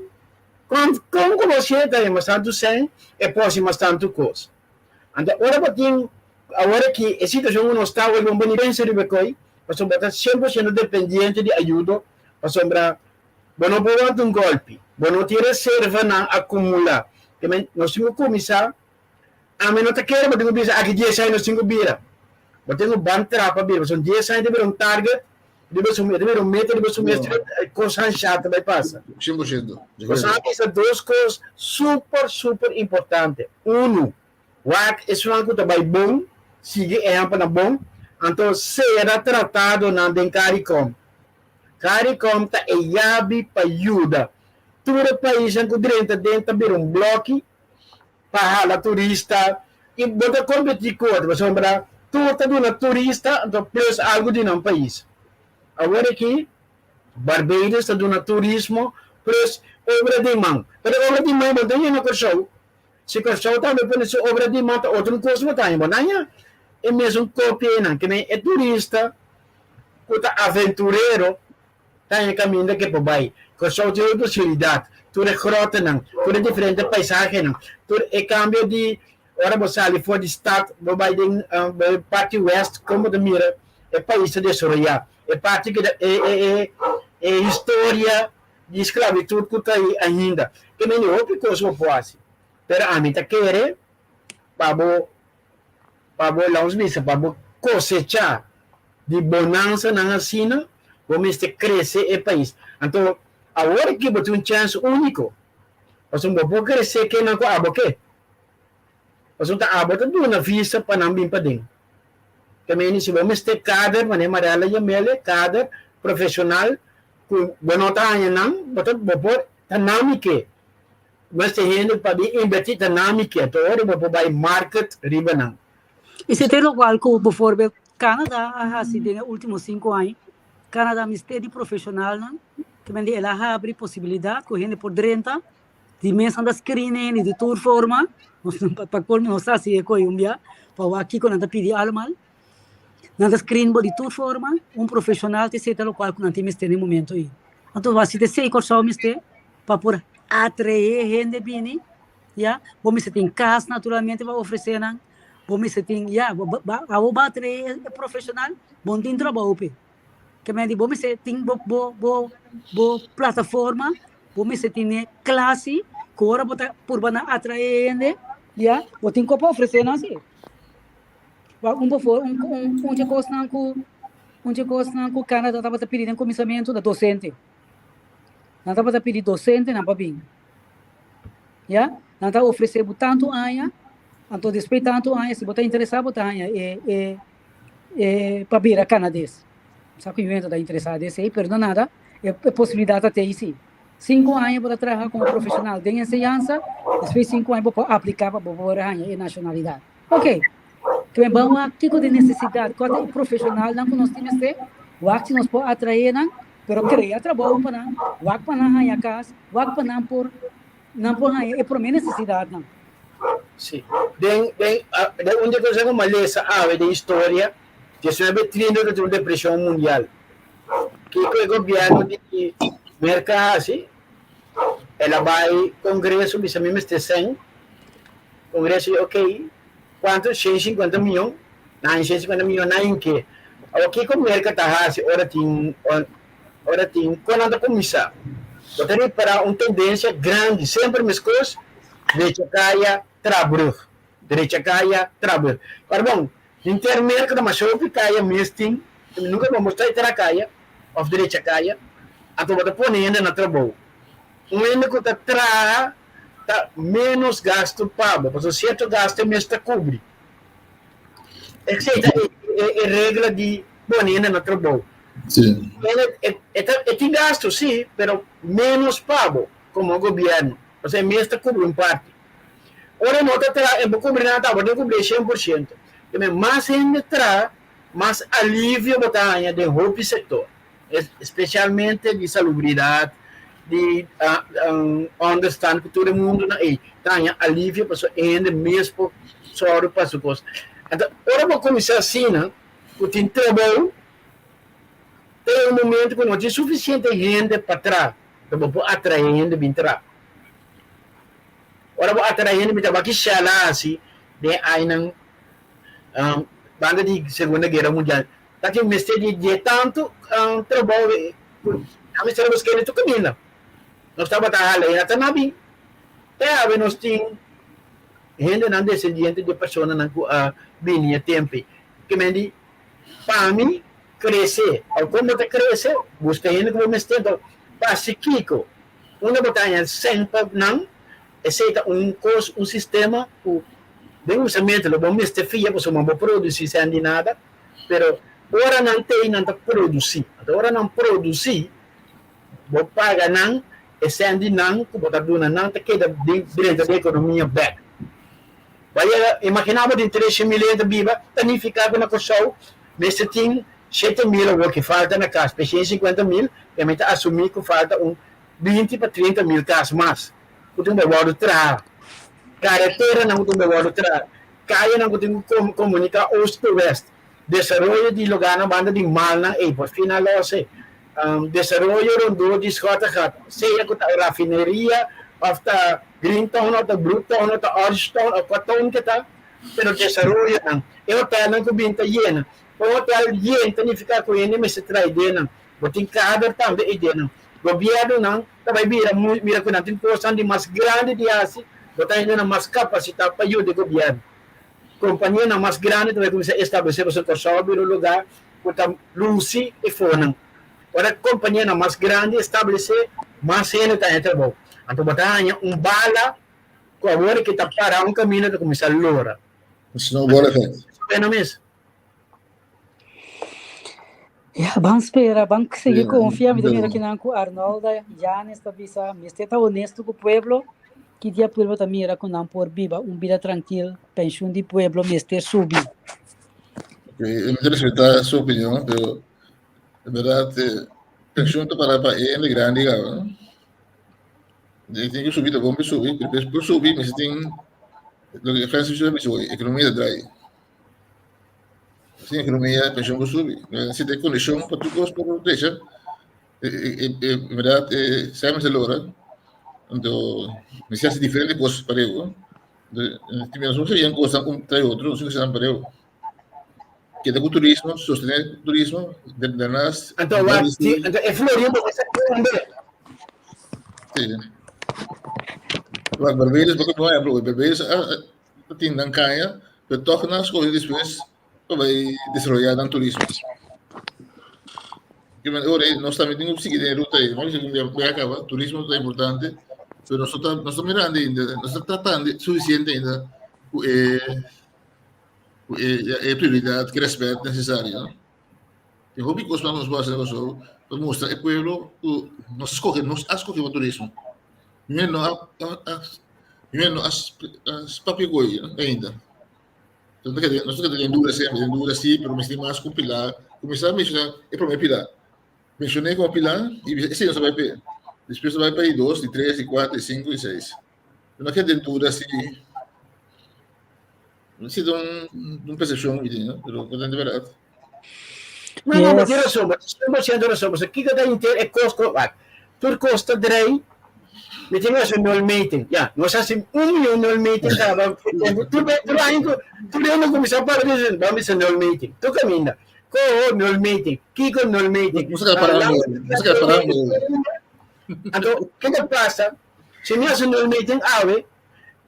kon kon ku bo siña ta haña mas tantu sèn, e por hasi mas tantu kos. Anto ora bo tin, awor aki e situashon ku nos ta awor, bo no pensa riba e koi, pasobra bo ta 100% dependiente di ayudo, pasobra Bo no por wanta un golpi. Bo no tin reservanan akumulá. Te men, nos tin ku kuminsá. Ami no ta kere bo tin ku bisa aki dies aña nos tin ku bira. Bo tin ku ban traha pa bira. Pasobra dies aña ta bira un target riba su mes, ta bira un meta riba su mes, kos hanshá ta bai pasa. 100%. Bo sa bisa dos kos super, super importante. Unu, wak esunnan ku ta bai bon, sigui ehèmpelnan bon, anto sera tratadonan den Caricom. Caricom ta e yabi pa yuda tur e paisnan ku drenta den ta bira un bloki pa hala turista i bo ta kompetí ku otro pasobra tur ta duna turista anto plus algu di nan pais. Awor aki Barbados ta duna turismo plus obra di man pero e obra di man bo no ta yena Kòrsou si Kòrsou tambe pone su obra di man ta otro un kos bo ta haña bo no haña e mesun kopia einan ke men e turista ku ta aventurero ta haña kaminda ke por bai. Kòrsou tin hopi posibilidat, tur e grotonan, tur e diferente paisahenan, tur e kambio di ora bo sali for di stat bo bai den parti west kon bo ta mira e pais ta desaroyá, e parti ku ta e e e. E historia di sklabitut ku ta ei ainda. Ke mende hopi kos bo por hasi, pero ami ta kere pa bo pa bo laos bisa pa bo kosechá di bonansanan asina, bo mester krese e pais. Anto awor aki bo tin un chèns úniko, pasobra bo por kresé kennan ku abo ke. Pasobra ta abo ta duna visa pa nan bin paden. Ta meni si bo mester kader, manera Mariela yam'el, kader profeshonal ku bo no ta haña nan, bo ta bo por ta nan mi ke. Mester hende pa bin invertí ta nan mi ke. Anto ora bo por bai market riba nan. I si ta lokual ku bovoorbeeld Canada a hasi den e ultimo sinku aña, Canada mester di profeshonalnan, ta mende el a habri posibilidat ku hende por drenta. Di mes nan ta screen hende di tur forma, nos pa colmo nos ta haci e coy un bia pa wak kico nan ta pidi allemaal. Nan ta screen bo di tur forma, un profesional ta esey ta locual cu nan tin mester na e momento ey. Anto wak si ta esey Corsou mester pa por atrae hende bini, ya, bo mester tin cas naturalmente pa ofrece nan, bo mester tin, ya, abo bo atrae e profesional, bo no tin trabao p'e. Ke men di bo mester tin bo bo bo bo plataforma, bo mester tene klasi ku ora bo ta purba nan atraé hende, ya, bo tin ku por ofresé nan si. Wak un bofor un un un dje kosnan ku un dje kosnan ku Canada tabata pidi den kuminsamentu ta dosente. Nan tabata pidi dosentenan pa bin. Ya, nan ta ofresé bo tantu aña, anto despues tantu aña si bo ta interesá bo ta haña e e e pa bira Canades. Sa ku Juventus ta interesá den esei, pero no nada, e posibilidat ta tei si. Sinku aña bo ta traha komo profeshonal den enseñansa, despues sinku aña bo por apliká pa bo por haña e nashonalidat. Oke, ke men ban wak kiko di nesesidat, kua ta e profeshonalnan ku nos tin mester, wak si nos por atraé nan, pero krea trabou pa nan, wak pa nan haña kas, wak pa nan por nan por haña e promé nesesidatnan. Sí. Den, den, den un di cosnan cu malesa awe den historia, 1930 ta tin un depresion mundial. Kico e gobierno di Merca a haci? El a bay Congreso bisa mi mester cen. Congreso di ok, cuanto? 150 miyon. Nan 150 miyon nan inke. Awor kico Merca ta haci ora tin Ora tin kon nan ta kuminsá, bo ta ripará un tendensia grandi, semper meskos, drecha kaya, tra brug, drecha kaya, tra brug. Ora bon, henter Merka ta masha hopi kaya mes tin, mi nunka bo mostra e tra kaya òf drecha kaya, anto bo ta pone hende na trabou. Un hende ku ta traha ta ménos gastu pa bo, pasobra sierto gastu e mes ta kubri. Esei ta e regla di pone hende na trabou. Sí. E tin gastu, sí, pero ménos pa bo komo gobièrnu. Pasobra e mes ta kubri un parti. Ora e no ta traha, e por kubri nada, bo tin kubri e 100%. Keme mas hende traha, mas alivio bo ta haña den hopi sektor. Espesialmente di salubridat, di onderstand ku tur e mundunan ei ta haña alivio pasobra e hende mes por sòru pa su kos. Anto ora bo kuminsá asina ku tin trabou, ta yega un momento ku no tin sufisiente hende pa traha, anto bo por atraé hende bin traha. Ora bo atraé hende bin traha, bo a kishá la hasi den añanan banda di Segunda Guera Mundial. Ta tin mester di dje tantu trabou ku a mester a buska hende tur kaminda. Nos tabata hala i ata na bin. Te awe nos tin hendenan desendiente di e personanan ku a bini e tempu ei. Ke men di, pa mi krese. Awor kon bo ta krese? Buska hende ku bo mester. Anto pa hasi kiko? Unda bo ta haña sèn pa nan? Esei ta un kos, un sistema ku den usamentu lo bo mester fia pasobra bo produsí sèn di nada. Pero ora nan tei nan ta produsí. Anto ora nan produsí, bo paga nan e sèn di nan ku bo ta duna nan ta keda den drenta den ekonomia bèk. Bo a yega, imaginá bo tin 300.000 hende ta biba, ta nifiká ku na Kòrsou mester tin 7.000 awor ki falta na kas, p'e 150.000, e mi ta asumí ku falta un 20 pa 30.000 kas mas ku tin ku wòrdu traha. Kareteranan ku tin ku wòrdu traha. Kayanan ku tin ku komuniká oost ku west. Desaroyo di lugarnan banda di malnan ei por fin a los ei. Desaroyo rondó di Schottegat, sea ku ta rafineria òf ta Green Town òf ta Blue Town òf ta Orange Town òf kua town ke ta, pero desaroyonan. E hotelnan ku bin ta yena. Un hotel yen ta nifiká ku hende mester trae denan. Bo tin kader tambe eidenan. Gobièrnunan ta bai bira mira ku nan tin kosnan di mas grandi di hasi, bo ta hendenan mas kapasitá pa yuda e gobièrnu. Kompanianan mas grandi ta bai kuminsá establesé pasobra Kòrsou a bira un lugá ku ta lusi e fonan. Ora kompanianan mas grandi establesé, mas hende ta haña trabou. Anto bo ta haña un bala ku awor ke ta pará un kaminda ta kuminsá lora. Snowball effect. Esei mes. Ja, ban spera, ban sigui confia. Mi ta mira kinan ku Arnolda Janes ta bisa, mester ta honesto ku pueblo, ki dia pueblo ta mira ku nan por biba un bida trankil, penshun di pueblo mester subi. Ok, mi ta respetá su opinion, pero en berdad penshun ta para pa hende grandi kaba, no? Tin ku subi ta bon pa subi, pero por subi mester tin loke Francis a bisa hoy, ekonomia ta drai. Sin ekonomia, penshon por subi. Si ta e kondishon pa tur kos por drecha, en bèrdat esei mester logra. Anto mester hasi diferente kos pareu. Nos no serían kosnan un tras otro, nos tin ku hasi pareu. Keda ku turismo, sostené turismo, daarnaast. Anto wak, si, anto e florin bo mester kumbe. Sí. Wak, Barbados, bo por ehemplo, Barbados Ta tin nan kaña, pero tòg nan a skohe despues pa bai desaroyá nan turismo. Ora ei nos tambe tin ku sigui den e ruta ei. Nos a bai a kaba, turismo ta importante, pero nos no ta nos ta mirando ainda, nos ta tratando sufisiente ainda ku e ku e e prioridat, ku e rèspèt nesesario. Tin hopi kos ku nos por hasi na Kòrsou pa mustra e pueblo ku nos a skohe, nos a skohe pa turismo. Mi no a mi no a papia ku ei ainda. Nos ta keda nos ta keda den duda semper, den duda si, pero mester mas ku pilar. Kuminsá menshoná e promé pilar. Menshoné komo pilar i bisa esei nos ta bai p'e. Despues ta bai pa di dos, di tres, di kuater, di sinku, di seis. No a keda den duda si Si ta un persepshon mi tin, pero no ta di bèrdat. No, no, bo tin rason, bo tin 100% rason, pasobra kiko ta inter e kos ku wak, tur kos ta drei, mi tin hasi un nulmeting, ya, nos hasi un mion nulmeting kaba, tur tur aña ku tur hende kuminsá para di bo bisa nulmeting, tur kaminda, koho nulmeting, kiko nulmeting, Nos a keda pará nos a keda pará Anto, ke ta pasa, si mi hasi nulmeting awe,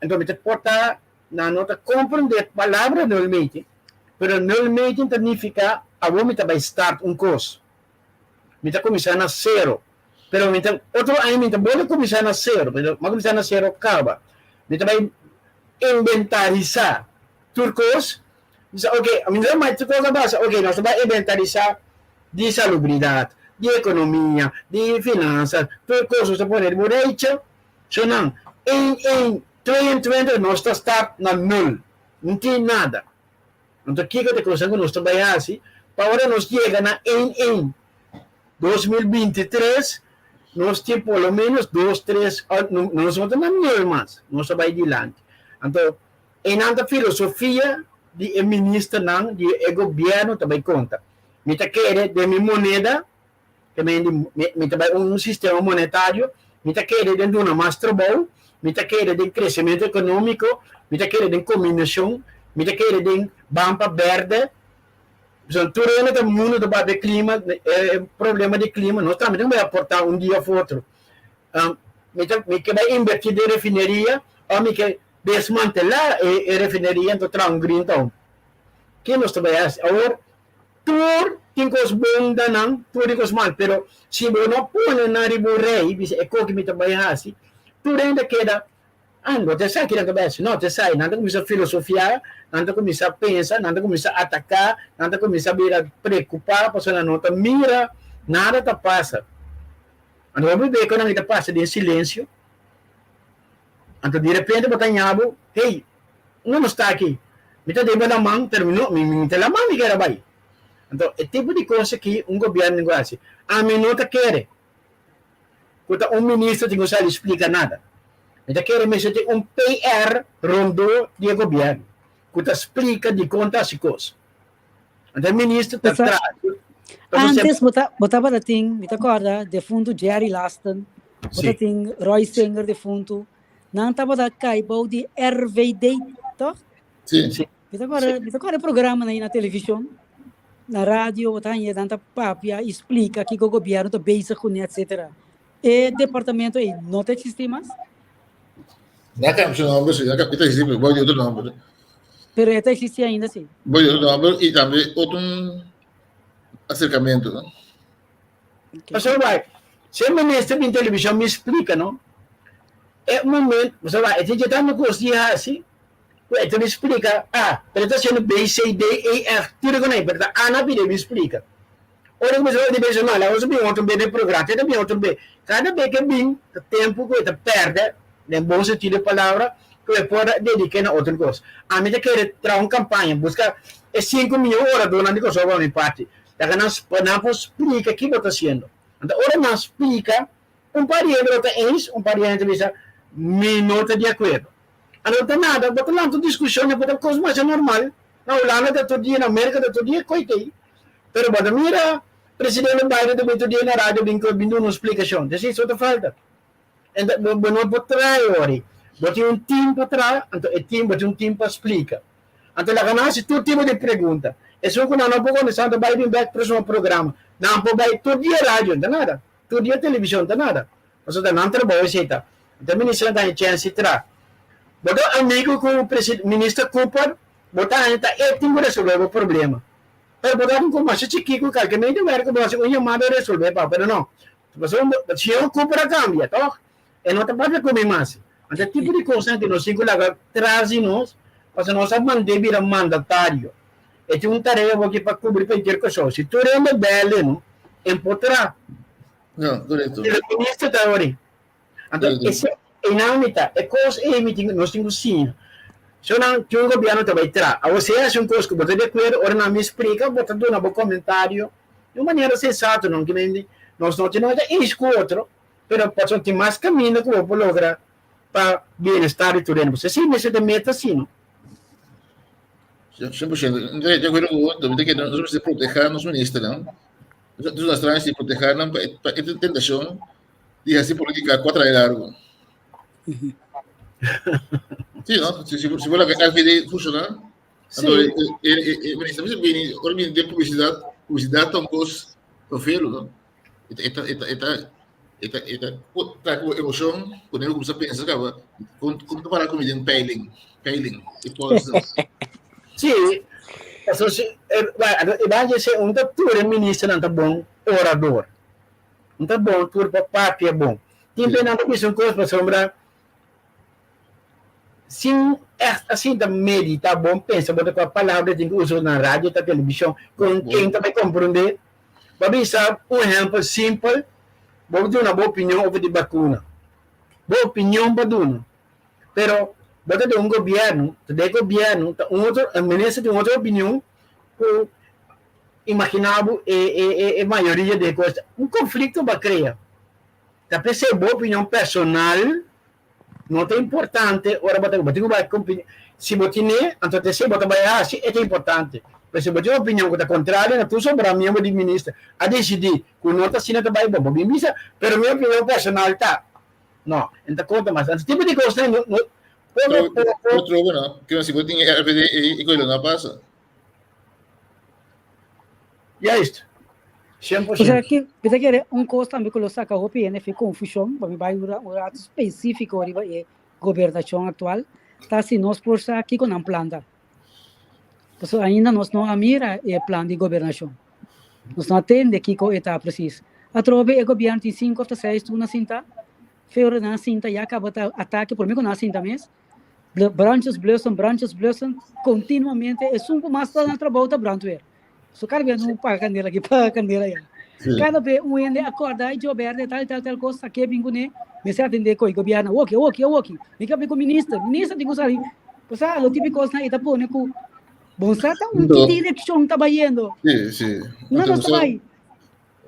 anto mi ta por ta Nan no ta comprende palabra nulmeting, pero nulmeting ta nifica awor mi ta bay start un cos. Mi ta cuminsa na cero. Pero mi ta, otro aña mi ta bolbe cuminsa na cero, pero mi a cuminsa na cero caba. Mi ta bay inventarisa tur cos. Mi sa, ok, mi ta bay tur cos a basa, ok, nos ta bay inventarisa di salubridad, di economia, di finanzas, tur cos nos ta pone riba un rijtje. So nan, een, een, 22 nos ta start na nul, no tin nada. Anto kiko ta e cosa ku nos ta bai hasi pa ora nos yega na een een 2023 nos tin por lo menos dos tres nos no ta na nul mas, nos ta bai dilanti. Anto einan ta filosofia di e ministernan di e gobierno ta bai konta. Mi ta kere den mi moneda Te men di mi ta bai un sistema monetario, mi ta kere den duna mas trabou, mi ta kere den kresementu ekonómiko, mi ta kere den kombinashon, mi ta kere den ban pa bèrdè. Pasobra tur hende ta mundu ta papia klima, e problema di klima, nos tambe tin ku bai aportá un dia òf otro. Mi ta mi ke bai invertí den refineria òf mi ke desmantelá e refineria anto traha un green town. Ke nos ta bai hasi? Awor Tur tin kos bon da nan, tur tin kos mal, pero si bo no pone nan riba un rei, bisa e koki mi ta bai hasi, tur hende keda, ah, no ta esaki nan ta bai hasi, no ta esai, nan ta kuminsá filosofiá, nan ta kuminsá pensa, nan ta kuminsá ataká, nan ta kuminsá bira preokupá pasobra nan no ta mira nada ta pasa. Anto bo bebe ku nan ta pasa den silensio, anto di repente bo ta ña bo, hey, No no sta aki. Mi ta deba laman, pero mi no, mi mi ta laman mi kere bai. Anto e tipo di kos aki un gobièrnu tin ku hasi. Ami no ta kere ku ta un minister tin ku sali splika nada. Mi ta kere mester tin un PR rondó di e gobièrnu ku ta splika dikon ta hasi kos. Anto e minister ta Esa, traha. Pasobra antes bo ta bo tabata tin, mi ta kòrda defuntu Jerry Lasten, bo ta si. tin Roy Singer defuntu, Nan tabata kai bou di RVD, toch? Sí. Sí. Mi ta kòrda, mi ta kòrda e programanan ei na televishon. Na radio bo ta haña nan ta papia i splika kiko gobièrnu ta bezig kuné etsetera. E departamento ei no ta eksistí mas? Na kambia su nòmber si, na kambia, e ta eksistí pero bou di otro nòmber. Pero e ta eksistí ainda si. Bou di otro nòmber i tambe otro aserkamentu, no? Okay. Pasobra wak, si e minister bin televishon mi splika no, e momento, pasobra wak, e tin dje tantu kos di hasi, ku e ta bin splika A, pero e ta hasiendo B, C, D, E, F, tur e ku nan, pero ta A nan pidi bin splika. Ora ku mi di bin no, laga nos bin otro be den programa, te ta bin otro be. Kada be ke bin ta tempu ku e ta pèrdè, den bon sentido di palabra, ku e por a dedik'é na otro kos. Ami ta kere traha un kampaña, buska e sinku miyon oradónan di Kòrsou pa mi parti. Laga nan nan por splika ki bo ta hasiendo. Anto ora nan splika, un par di hende lo ta eens, un par di hende ta bisa, mi no ta di akuerdo. Anto ta nada, bo ta lanta un diskushon, bo ta kos masha normal. Na Hulanda ta tur dia, na Merka ta tur dia, koe tei. Pero bo ta mira presidente Biden ta bin tur dia na radio bin bin duna un splikashon. Desi eso ta falta. Ento bo bo no por traha e ora ei. Bo tin un team pa traha, anto e team bo tin un team pa splika. Anto laga nan hasi tur tipo di pregunta. Esun ku nan no por kontestá nan ta bai bin bèk próksimo programa. Nan por bai tur dia radio, no ta nada. Tur dia televishon, no ta nada. Pasobra ta nan trabou esei ta. Anto e ministernan ta haña chèns di traha. Bo ta amigu ku Minister Cooper, bo ta haña ta e tin ku resolvé bo problema. Pero bo ta tin ku masha chikí ku kalke medio wèrk ku bo hasi un yamada resolvé pa bo, pero no. Pasobra señor Cooper a kambia, tòg? E no ta papia ku mi mas. Anto e tipo di kosnan ku nos tin ku laga tras di nos, pasobra nos a mand'é bira mandatario. E tin un tarea awor aki pa kubri pa henter Kòrsou. Si tur hende bèl'e no, e por traha. No, korekto. Pero minister ta awor ei. Anto ese einan mi ta, e kos ei mi tin, nos tin ku siña. So nan tin un gobièrnu ta bai traha. Awor si e hasi un kos ku bo ta di akuerdo, ora nan mi splika, bo ta duna bo komentario di un manera sensato, no ki mende nos no tin no ta eens ku otro, pero pasobra tin mas kaminda ku bo por logra pa bienestar di tur hende. Pasobra esei mester ta meta si, no? 100%. Di akuerdo ku bo, ta kere nos mester protehá nos ministernan. Nos nos traha si protehá nan pa e tentashon di hasi politica 4 aña largo. Sí, no? Si, si, si por la RVD funciona, Sí. entonces, minister mester bini, ora bini den publicidad, publicidad ta un cos profelo, no? Eta, eta, eta, eta, eta, eta, ta ku emocion, ku nego kumsa pensa kaba, kon, kon ta para ku mi den peiling, peiling, e polls. Sí, paso si, e, bueno, e ban dje un ta tur e ministernan ta bon orador. Un ta bon tur pa papia bon. Tin be nan ta bisa un kos pasobra sin ègt a sinta medita bon pensa bo ta kua palabra tin ku usa na radio ta televishon kon ken ta bai komprondé. Bo a bisa un ehèmpel simpel, bo duna bo opinion over di bakuna. Bo opinion bo duna, pero bo ta den un gobièrnu, ta den e gobièrnu ta un otro, e minister tin un otro opinion ku Imagina bo e e e mayoria di e kos un konflikto bo a krea. Ta p'esei bo opinion personal no ta importante ora bo ta bo tin ku bai ku si bo tine anto ta esei bo ta bai hasi e ta importante. Pero si bo tin un opinion ku ta kontrario na tur sobra miembro di minister a disidí ku no ta asina ta bai bo bo bin bisa pero mi opinion personal ta no e no ta konta mas. Anto tipo di kosnan no no poko poko. Otro no, si bo tin e RVD ei e kos lo no a pasa. Juist. 100%. Osea ki mi ta kere un kos tambe ku lo saka hopi hende fi konfushon, pa mi bai un rato spesífiko riba e gobernashon aktual, ta si nos por sa kiko nan plan ta. Pasobra ainda nos no a mira e plan di gobernashon. Nos no a tende kiko e ta presis. Atrobe e gobièrnu tin sinku òf ta seis tur na sinta, fe ora nan a sinta ya kaba ta atake promé ku nan a sinta mes. Brandjes blussen, brandjes blussen, continuamente. Esun ku mas ta na trabou ta brandweer. So kada bes no paga kandela aki, paga kandela ya. Kada bes un hende acorda, ay jo berde, tal, tal, tal kos, ake bin kuné, mester atende koi gobierno, awoki, awoki, awoki. Mi ke papia ku minister, minister tin ku sali. Osea, lo tipo kosnan e ta pone ku bon sa ta un ki direkshon ta bayendo. Sí, sí. No nos ta bai.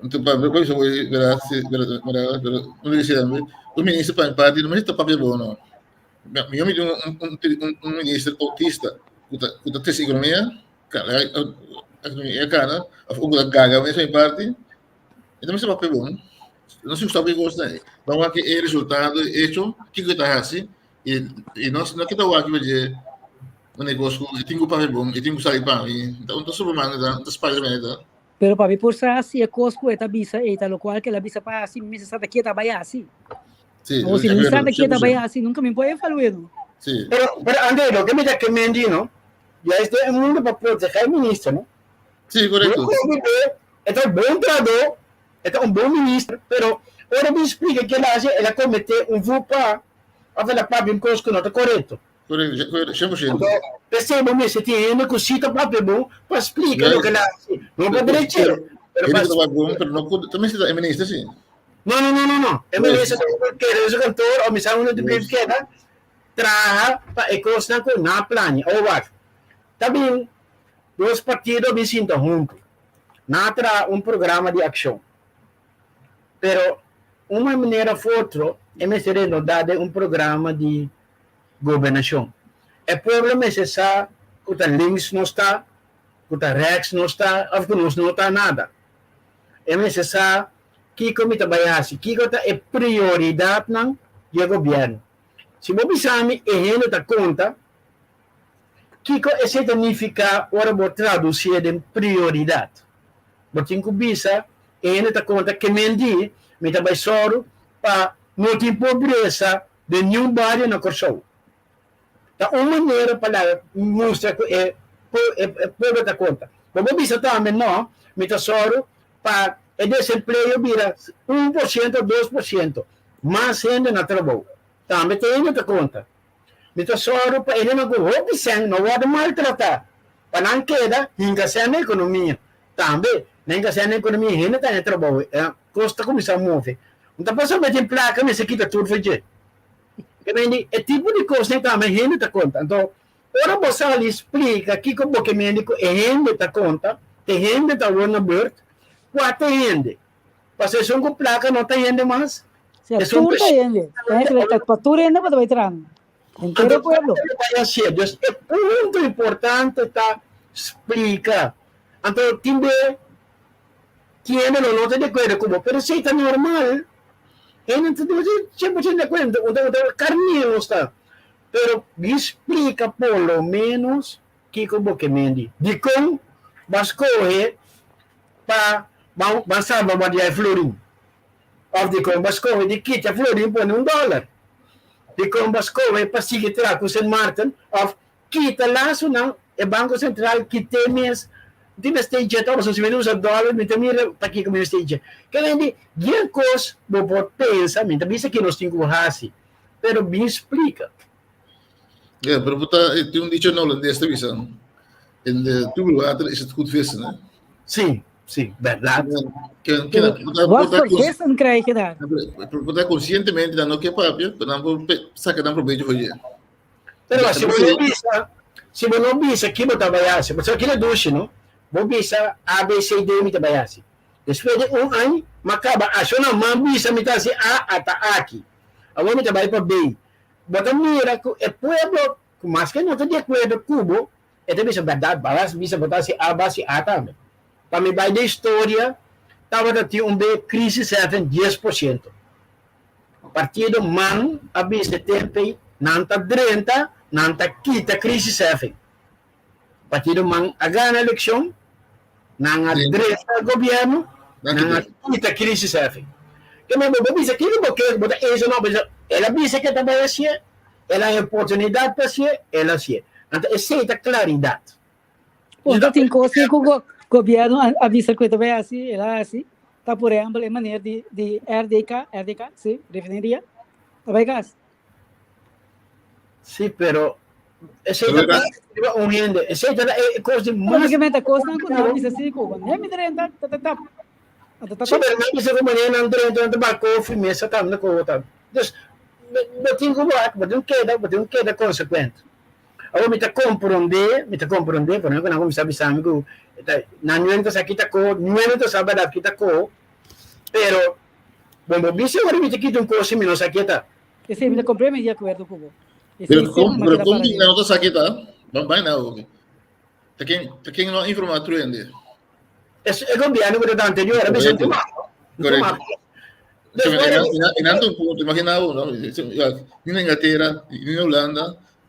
Anto pa mi cosa voy verá si verá verá pero no dice un ministro pa mi parti no mester papia bon no. Mi mi un un un un minister autista ku ta ku ta trese ekonomia ekonomia kana of un ku ta gaga mes pa mi parti e no mester papia bon. No si gusta papia kos nan. Ban wak e resultado e hecho kiko e ta hasi i i no no kita wak dje. Un negocio ku e tin ku papia bon, e tin ku sali pa mi. Ta un ta Superman, ta ta Spiderman ta. Pero pa mi por sa si e kos ku e ta bisa ei ta lokual ku el a bisa pa hasi, mi mester sa ta ke ta bai hasi. Sí, O si de mi sa acuerdo, ta ke ta bai 100%. hasi, nunka mi por evalu'é no. Sí. Pero, pero André, loke mi ta kemendi, no? Ya es den e mundo pa protegé e minister, no? Sí, Yo korekto. komo ke e ta un bon trahadó, e ta un bon minister, pero ora mi splika ke el a hasi, el a kometé un faux pas òf el a papia un kos ku no ta korekto. Korekto, 100%. Anto, p'esei bo mester tin hende ku si ta papia bon pa splika loke el a hasi. No pa drech'é, pero Hende pa ku ta papia bon, pero no ku ta mester ta e minister, sí. No, no, no, no, no. E minister ta keda den su kantor òf mi sa unda ta keda traha pa e kosnan ku nan a plania. Awor wak, ta bin Dos partido a bin sinta huntu. Nan a traha un programa di akshon. Pero un manera of otro e mester renodá den un programa di gobernashon. E pueblo mester sa ku ta links nos ta, ku ta rèks nos ta òf ku nos no ta nada. E mester sa kiko mi ta bai hasi, kiko ta e prioridatnan di e gobièrnu. Si bo bisa mi e hende ta konta. Kiko esei ta nifiká ora bo tradusié den prioridat? Bo tin ku bisa e hende ta konta ke men di, Mi ta bai sòru pa no tin pobresa den niun bario na Kòrsou. Ta un manera pa laga mustra ku e pueblo ta konta. Bo por bisa tambe, No, mi ta sòru pa e desempleo bira 1% o 2%, mas hende na trabou. Tambe te hende ta konta. Mi ta sòru pa e hendenan ku hopi sèn no wòrdu maltratá, pa nan keda hinka sèn na ekonomia. Tambe, na hinka sèn na ekonomia hende ta haña trabou, e kos ta kuminsá move. No ta pasobra tin plaka mester kita tur for dje. Ke men di, e tipo di kosnan tambe hende ta konta. Anto, ora bo sali splika kiko bo ke mende ku e hende ta konta, te hende ta awor na bùrt, kua te hende? Pasobra esun ku plaka no ta hende mas. Sea, tur ta hende. Pa tur hende bo ta bai traha. Henter e pueblo. Dus e punto importante ta splika. Anto tin be tin hende lo no ta di akuerdo ku bo, pero esei ta normal. Hende no ta 100% di akuerdo, un ta karni nos ta. Pero bin splika por lo menos kiko bo ke mendi. Dikon bo a skohe pa ban salbaguardiá e florin? Òf dikon bo a skohe di kita e florin pone un dòler? Dikon bo a skohe pa sigui traha ku Sint Maarten òf kita lasonan e Banko Sentral kit'é mes? Mi tin mester dje tabata pasobra si mi ta usa dòler mi ta mira pakiko mi mester dje. Ke men di bien kos bo por pensa, mi ta bisa ke nos tin ku hasi, pero bin splika. Ja, pero bo ta, tin un dicho in holandes ta bisa, in de troebele water is het goed vissen, hè? Sí, sí, bèrdat. Ken, ken, Pero bo ta, bo wat ta voor cons- vissen krijg je daar? Pero bo ta conscientemente dan no ke papia, pero nan por pe- saca nan probecho for je. Pero si bo no bisa, si bo no bisa ki bo ta bai hasi, pasobra kila dushi no, bo bisa A, B, C, D mi ta bai hasi. Despues di un aña, m'a kaba ashonan, m'a bisa mi ta hasi A, ata aki. Awor mi ta bai pa B. Bo ta mira ku e pueblo, ku maske no ta di akuerdo ku bo, e ta bisa bèrdat, bo a bisa bo ta hasi A, bo a hasi A tambe. Pa mi bai den historia, tabata tin un be krisis heffen 10%. Partido man a bisa e tempu ei, nan ta drenta, nan ta kita krisisheffing. Partido man a gana elekshon, nan a drenta gobièrnu, nan a kita krisisheffing. Ke men bo por bisa kiko bo ke, bo ta eens o no, bo bisa el a bisa ke ta bai hasié, el a haña oportunidat pa hasié, el a hasié. Anto esei ta klaridat. Bon, ta tin kos ku gobièrnu a bisa ku e ta bai hasi, el a hasi. Ta por ehèmpel e manera di di RDK, RDK, si, refineria, ta bai gas. Sí, pero esei ta riba un hende. Esei ta e kos di mas. Lógicamente, kosnan ku nan a bisa si ku wanneer mi drenta, ta ta tap. Ta ta Sí, pero nan bisa ku wanneer nan drenta, nan ta bak kofi, mesa tambe ku ota. Dus, bo tin ku wak, bo tin ku keda, bo tin ku keda konsekuente. Awor mi ta komprondé, mi ta komprondé, por ejemplo, nan kuminsá bisa mi ku nan nuebe ta sa kita ko, nuebe ta sa bèrdat kita ko, pero bo no bisa ora mi ta kita un kos si mi no sa kita. Esei mi ta komprende di akuerdo ku bo. Pero kon, pero kon bin nan no ta sa kita? Ban bai na oki. Ta ken, ta ken no a informá tur hende? Es e gobièrnu ku ta anterior a bisa tuma. Correcto. En un punto, imagina bo, no? Ni na Inglaterra, ni na Hulanda.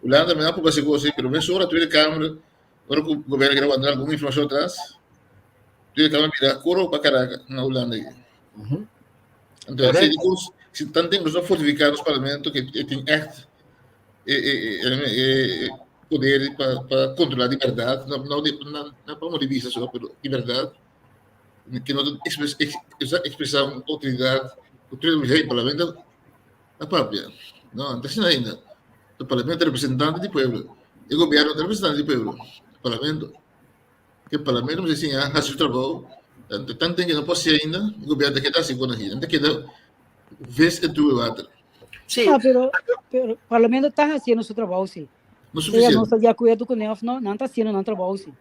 Hulanda tambe a proba si kos ei, pero mesora Tweede Kamer, ora ku gobierno kere wanta algun informashon atras, Tweede Kamer bira koro pa Caracas na Hulanda ei. Anto esei di kos, si tanten nos no fortifiká nos parlamento ke e tin ègt e e e e poder pa pa kontrolá di bèrdat, no no no pa modo di bisa so, pero di bèrdat, ke no ta ekspresá un outoridat ku tur e parlamento a papia. No, no ta asina ainda. E parlamento ta representante di pueblo. E gobierno ta representante di pueblo. E parlamento. E parlamento mester siña hasi su trabou. Tanten ke no por hasi ainda, e gobierno ta keda hasi kon aki. Nan ta keda ves en tuwe water. Sí. Ah, pero, pero parlamento ta haciendo su trabou, sí. No Sea suficiente. no está de acuerdo con él of no, nan ta haciendo nan trabou, sí.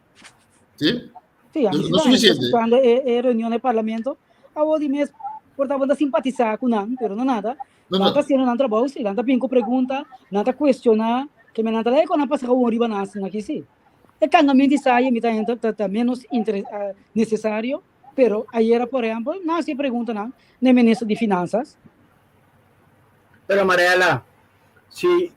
Sí? Sí, a No, mí no sí, suficiente. Cuando e, e reunión del parlamento, a di mes por ta simpatizar con nan, pero no nada. No, Nan no. ta haciendo nan trabou, sí, nan ta bin cu pregunta, nan ta cuestiona, que me nan ta lei con nan pasa gewoon riba nan aquí sí. E kangamento di saya mi ta ta, ta, ta menos inter, uh, necesario, pero ayer, por ejemplo, nan hacía pregunta nan, ne ministro di finanzas. Pero Mariela, si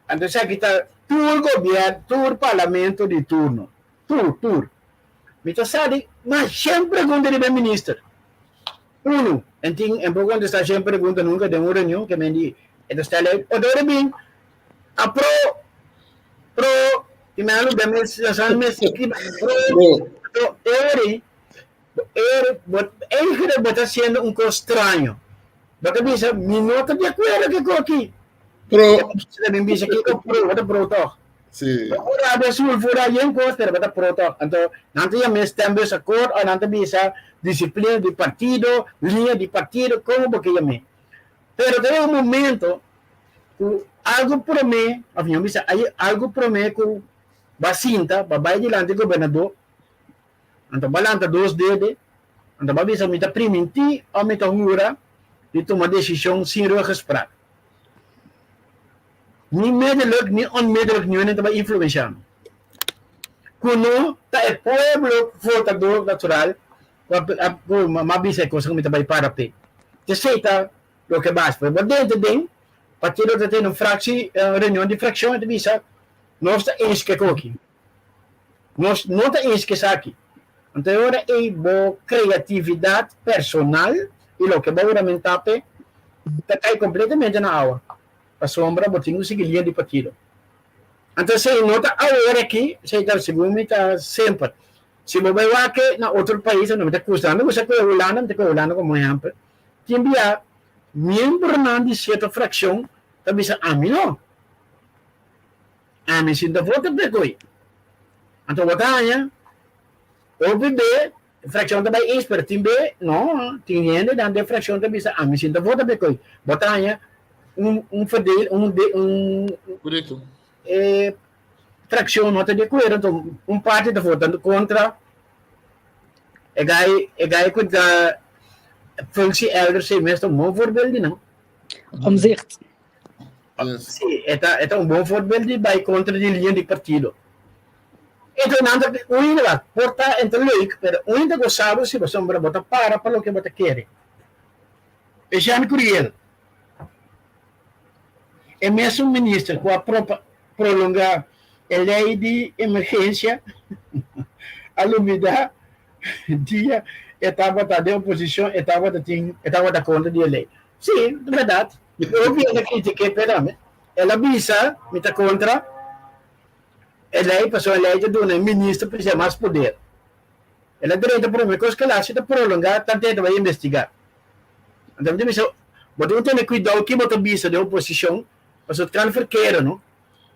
entonces aki ta tur gobierno, tur parlamento di turno, tur, tur. Mi ta sali mas shen pregunta riba e minister. Uno, en tin en por contesta shen pregunta nunca den un reunion ke men di e ta stela e odor bin a pro pro i men a lubia mes san mes pro Pro. to e ori e ori bo eigenlijk bo ta haciendo un cos straño. Bo ta bisa mi no ta di acuerdo ke ko aki. Pro. E ta bisa kiko pro, bo ta pro toch. Sí. Ora de sulfura yen kos, pero bata pro toch. Anto, nan ta yama stembusakkoord, o nan ta bisa disciplina di partido, linea di partido, como bo ke yam'é. Pero ta un momento ku algo promé, of mi bisa, hay algo promé ku ba sinta, ba bai dilanti gobernador, anto ba lanta dos dede, anto ba bisa mi ta primintí o mi ta hura di tuma desishon sin ruggespraak. Ni middelijk ni onmiddelijk niun ta bai influenshá mi. Ku no ta e pueblo votador natural ku a ku m'a bisa e kos ku mi ta bai para p'e. T'esei ta loke basta. Pero bo denter den partido ta tene un frakshi, un reunion di frakshon e ta bisa nos ta eens ku e koki. Nos no ta eens ku esaki. Anto e ora ei bo kreatividat personal i loke bo huramentá p'e ta kai kompletamente na awa. Pasobra bo tin ku sigui lia di partido. Anto esei no ta awor aki, esei ta segun mi ta semper. Si bo bai wak na otro pais, mi ta kusta, mi gusta kohe Hulanda, mi ta kohe Hulanda komo ehèmpel, tin bia miembronan di sierto frakshon ta bisa ami no, ami si no ta vota p'e koe. Anto bo ta haña hopi be Fraccion ta bai eens, pero tin be no, tin hende dan den fraccion ta bisa ami sin ta vota be koy. Bo ta haña un un verdeel un de un Correcto. e fraccion no ta di acuerdo, enton un parti ta vota contra e gai e gai cu ta functie elders ei mes ta un bon voorbeeld di nan. Omzicht. Yes. Sí, e ta e ta un bon voorbeeld di bai contra di linea di partido. Enton nan ta un hende wak por ta en ta leuk, pero un hende ta gosabo si pasobra bo ta para pa loke bo ta kere. Eugène Curiel, e mesun minister ku a prolongá e lei di emergensia, a lubidá dia e tabata den oposishon e tabata tin e tabata kontra di e lei. Sí, ta bèrdat. Hopi hende a kritik'é, pero el a bisa mi ta kontra. E lei pasobra e lei ta duna e minister presidente mas poder. El a drenta prome kos ke el hasi ta prolonga tante e ta bai investiga. Anto mi ta bisa bo tin ku tene kuidou ke bo ta bisa den oposishon pasobra kan verkere no.